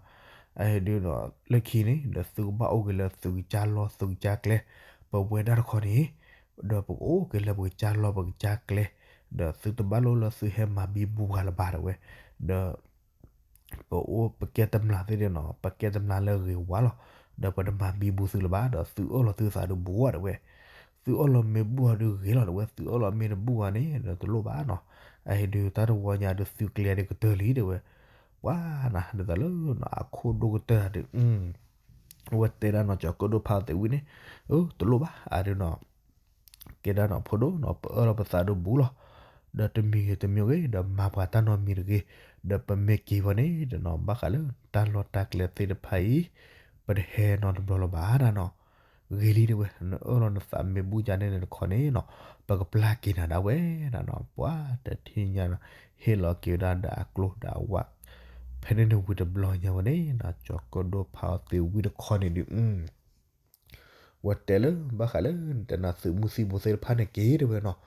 အဟဲဒုးဒီး လၢခံန့ၣ် ဒီးသုကဘၣ်အိၣ်က့ၤလၢသုကစၢ်လီၢ်သုကစၢ်ကျဲ, ပဝဲဒၣ်တခီန့ၣ် ဒီးပကအိၣ်က့ၤလၢပကစၢ်လီၢ်ပကစၢ်ကျဲ, ဒီးသုတဘၣ်လိၣ်လၢသုဟဲမၤဘံဘူပှၤလၢၤဘၣ်တဲဝဲ, ဒီး ပအိၣ်ပကဲတမျၢ်သ့ၣ်ဒီးနီၤ ပကဲတမျၢ်လၢဂ့ၤဝါလီၤ, ဒီးပတမၤဘံဘူသုလၢၤဘၣ် ဒီးသုအၢၣ်လီၤသုသးဒီးဘူအီၤတဲဝဲ, သုအၢၣ်လီၤမ့ၢ်ဘူအီၤဒုးဂ့ၤလီၤတဲဝဲ, သုအၢၣ်လီၤမ့ၢ်တဘူအီၤန့ၣ် ဒီးတလိၣ်ဘၣ်နီၤ, အဟဲဒုးတၢ်တဝီညါဒုးသုကျဲဒုးကတၢၢ်လံတဲဝဲ, ပှၤနၤ ဒ်သိးလၢနီၤ အခိၣ်ဒိၣ်ကတၢၢ်ဒုး အဝဲတဲဒၣ်နီၤ ကၠီၤကၢၣ်ဒိၣ်ဖးအီၤသ့ၣ်ဝံၤန့ၣ်, အၢ တလိၣ်ဘၣ် အဒုးနီၤ ကဲဒၣ်နီၤ ဖိဒိၣ်နီၤ ပအၢၣ်လီၤပသးဒီးဘူလီၤ, ဒီးတမံၤဂ့ၤတမံၤဂ့ၤ ဒီးမၤပှၤတၢ်နီတမံၤတဂ့ၤ, ဒီးပမ့ၢ်က့ၤဝဲန့ၣ်ဒီးနီၤ ဘၣ်ဃးလၢတၢ်လီၢ်တၢ်ကျဲသ့ၣ်တဖၣ်အံၤ ပတဟဲနီတဘျီလၢၤဘၣ်ဒၣ်နီၤ, ဂ့ၤလံတဲဝဲ နအၢၣ်လီၤနသးမ့ၢ်ဘူၣ်ကါန့ၣ်န့ၣ်တခီန့ၣ်နီၤ ပကပျၢ်က့ၤနၤဒၣ်ဝဲဒၣ်နီၤ, ပှၤတထံၣ်ညါနီၤ ဟ့ၣ်လီၤက့ၤဝဲဒၣ်ဒီးအကျိၤဒီးအဝး ဖဲန့ၣ်န့ၣ်ဝံၤတဘျီညါဝဲန့ၣ်နီၤ ကၠီၤကၢၣ်ဒိၣ်ဖးအီၤသ့ၣ်ဝံၤတခီန့ၣ်ဒုး ဝဲတဲလၢ ဘၣ်ဃးလၢ နတဲနၤ သုးမုၢ်သံၣ်ဘိသ့ၣ်တဖၣ်န့ၣ်က့ၤတဲဝဲနီၤ,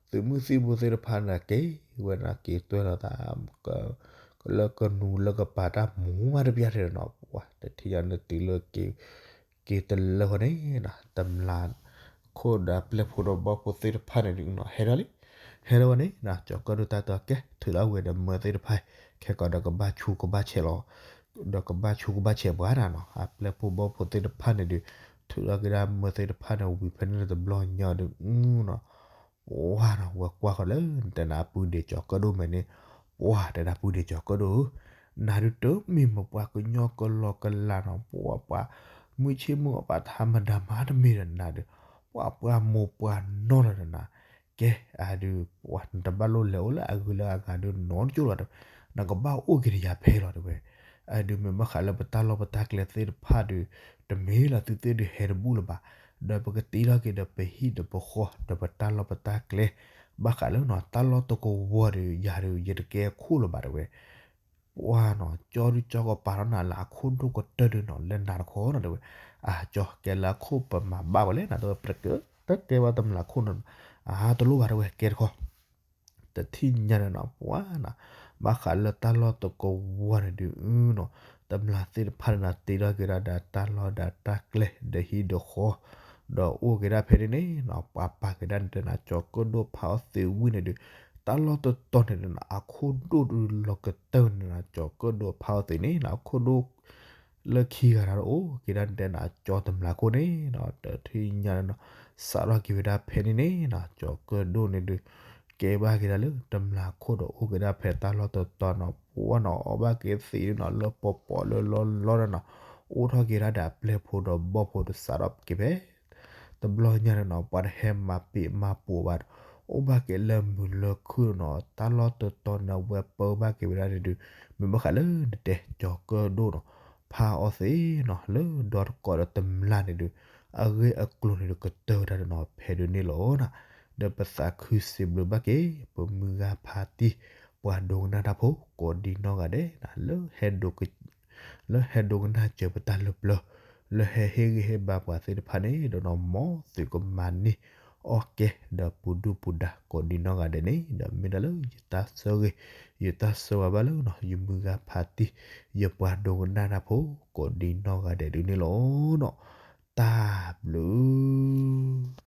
သုးမုၢ်သံၣ်ဘိသ့ၣ်တဖၣ်န့ၣ်က့ၤဝဲဒၣ်က့ၤတွဲလီၤသး လၢကနူၤလၢကပၤတၢ်မူမးတပျၢ်ထဲနီၤ, ပှၤတထံၣ်ညါန့ၣ်တုၤလၢက့ၤ က့ၤတလၢဃီန့ၣ်နီၤ တမျၢ်ခိၣ်ဒီးပျဲၢ်ဖိဒီးဘီၣ်ဖိသ့ၣ်တဖၣ်န့ၣ်ဒုးနီၤ ဟဲထီၣ်လံ, ဟဲထီၣ်ဝဲန့ၣ်နီၤ ကၠီၤကၢၣ်ဒိၣ်တၢ်တဲကဲ ထုးလီၤဝဲဒီးမၢသ့ၣ်တဖၣ် ခဲကီးဒီးကဘၣ်ဆူးကဘၣ်ဆဲးလီၤ ဒီးကဘၣ်ဆူးကဘၣ်ဆဲးပှၤဒၣ်နီၤ, အပျဲၢ်ဖိဘီၣ်ဖိသ့ၣ်တဖၣ်န့ၣ်ဒုး ထုးလီၤက့ၤဒၣ်မၢသ့ၣ်တဖၣ်န့ၣ်ဝံၤဖဲန့ၣ်တဘျီညါဒုးနီၤ ပှၤနီၤ ဝဲကွၢ်ဃီလၢ နတဲနၤအပုၢ်ဒ့ကၠီၤကၢၣ်ဒိၣ်မဲာ်န့ၣ်, ပှၤတဲဒၣ်ပုၢ်ဒ့ကၠီၤကၢၣ်ဒိၣ်ဧၢ, နၤဒုးတမ့ၢ်မ့ၢ်ပှၤကညီကလီကလီနီၤ, ပှၤပှၤ မုၢ်ဆ့ၣ်မုၢ်အပှၤထါမတၤမၤတမ့ၢ်ဒီးနၤဒီး, ပှၤပှၤမိၢ်ပှၤနီၢ်လီၤဒီးနၤ, ကဲအဒုး ပှၤနတဘၣ်လိၣ်လဲၤအိၣ်လၢအဂုၤလၢအဂၤဒုးနီတကၠိၢ်လီၤဒီး, နကဘၣ်အိၣ်က့ၤဒီးယၤဖဲလီၤတဲဝဲ, အဒုးမ့ၢ်ဘၣ်ဃးလၢပတၢ်လီၢ်ပတၢ်ကျဲသ့ၣ်တဖၣ်ဒီး, တမ့ၢ်လၢသုသ့ၣ်ဒုးဟဲတဘူၣ်လၢၤဘၣ်, ဒီးပကတ့ထီၣ်က့ၤဒီးပဟံၣ်ဒီးပဃီဒီးပတၢ်လီၢ်ပတၢ်ကျဲ, ဘၣ်ဃးလၢနီၤ တၢ်လီၢ်တကဝီၤဒီး ယၤဒီး ယတကဲခိၣ်လၢၤဘၣ်တဲဝဲ, ပှၤနီၤ ကၠီဒုးကၠီကပၤထီၣ်နၤလၢအခိၣ်ဒိၣ်ကတၢၢ်ဒုးနီၤ လၢနၤတခီနီၤ တဲဝဲ, အကၠီကဲလၢအခိၣ်ပမၤဘၣ်ဝဲလဲၣ်နၤ တဲဝဲ ပတကဲဘၣ်တမျးခိၣ်နီၤ, အတလိၣ်ဘၣ် တဲဝဲ ကဲတခီ တထံၣ်ညါန့ၣ်နီၤ ပှၤနီၤ, ဘၣ်ဃးလၢတၢ်လီၢ်တကဝီၤန့ၣ်ဒုးနီၤ, တမျးသ့ၣ်တဖၣ်န့ၣ်နီၤ တ့ထီၣ်က့ၤဒၣ်ဒီးတၢ်လီၢ်ဒီးတၢ်ကျဲဒီးဟံၣ်ဒီးဃီ, ဒီးအိၣ်က့ၤဒၣ်ဖဲန့ၣ်န့ၣ်နီၤ ပှၤပာ်က့ၤဒၣ်န့ၣ်တဲနၤ ကၠီၤကၢၣ်ဒိၣ်ဖးအီၣ်သ့ဝံၤန့ၣ်ဒုး, တၢ်လီၢ်တတီၤန့ၣ်ဒုးနီၤ အခိၣ်ဒိၣ်ဒုးလီၤကတၢၢ်န့ၣ်နီၤ ကၠီၤကၢၣ်ဒိၣ်ဖးအီၣ်သ့န့ၣ်နီၤ အခိၣ်ဒိၣ် လၢခံဂၤတၢ်တအိၣ်က့ၤဒၣ်န့ၣ်တဲနၤ ကၠီတမျးခိၣ်န့ၣ်နီၤ တထံၣ်ညါန့ၣ်နီၤ, စးထီၣ်က့ၤဝဲဒၣ်ဖဲန့ၣ်န့ၣ်နီၤ ကၠီၤကၢၣ်ဒိၣ်န့ၣ်ဒုး ကဲဘၣ်က့ၤဒၣ်လၢတမျးခိၣ်ဒီးအိၣ်က့ၤဒၣ်ဖဲတၢ်လီၢ်တတီၤနီၤ ပှၤနီၤ အီၣ်ဘၣ်က့ၤသ့ၣ်နီၤ လၢပီၤပီၤလၢလီလီဒီးနီၤ, အိၣ်ထီၣ်က့ၤဒၣ်ဒီးအပျဲၢ်ဖိဒီးဘီၣ်ဖိဒီးစးထီၣ်က့ၤဖဲ တဘျီညါန့ၣ်နီၤ ပှၤတဟဲမၤပံာ်မၤပူၤဘၣ်, အိၣ်ဘၣ်က့ၤလၢမုာ်လၢခုၣ်နီၤ တၢ်လီၢ်တတီၤန့ၣ် အဝဲပၢဘၣ်က့ၤဝဲဒၣ်န့ၣ်ဒုး, မ့ၢ်ဘၣ်ဃးလၢနတဲ ကၠီၤကၢၣ်ဒိၣ်နီၤ ဖးအီၣ်သ့နီၤ လၢဒီတကိးဒီးတမျးန့ၣ်ဒုး, အဂ့ၢ်အကျိၤန့ၣ်ဒုး ကတၢၢ်ဝဲဒၣ်န့ၣ်နီၤ ဖဲဒုးန့ၣ်လီၤနီၤ, ဒီးပသးခုစံးဘျုးဘၣ်က့ၤ ပမုၢ်ဂၤဖးတံၢ် ပှၤဒိကနၣ်တၢ်ဖိ ကိးဒံနီၢ်ဂၤဒဲးနီၤ လၢ လၢဟဲဒိကနၣ်စၢၤပတၢ်လၢပျၢၤ, လၢဟဲဟ့ၣ်ဂံၢ်ဟ့ၣ်ဘါပှၤသ့ၣ်တဖၣ်န့ၣ်ဒီးနီၤ မ်သုကမၤန့ၢ်အီၣ်ကဲ ဒီးပူၤဒုၣ်ပူၤဒါ ကိးဒံနီၢ်ဂၤဒဲးန့ၣ် ဒီးမ့ၢ်ဒၣ်လၢယတၢ်ဆၢဂ့ၤ ယတၢ်ဆၢဝါဘၣ်လၢနီၤ ယမုၢ်ဂၤဖးတံၢ် ယပှၤဒိကနၣ်တၢ်ဖိ ကိးဒံနီၢ်ဂၤဒဲးဒုးန့ၣ်လီၤနီၤ, တၢ်ဘျုး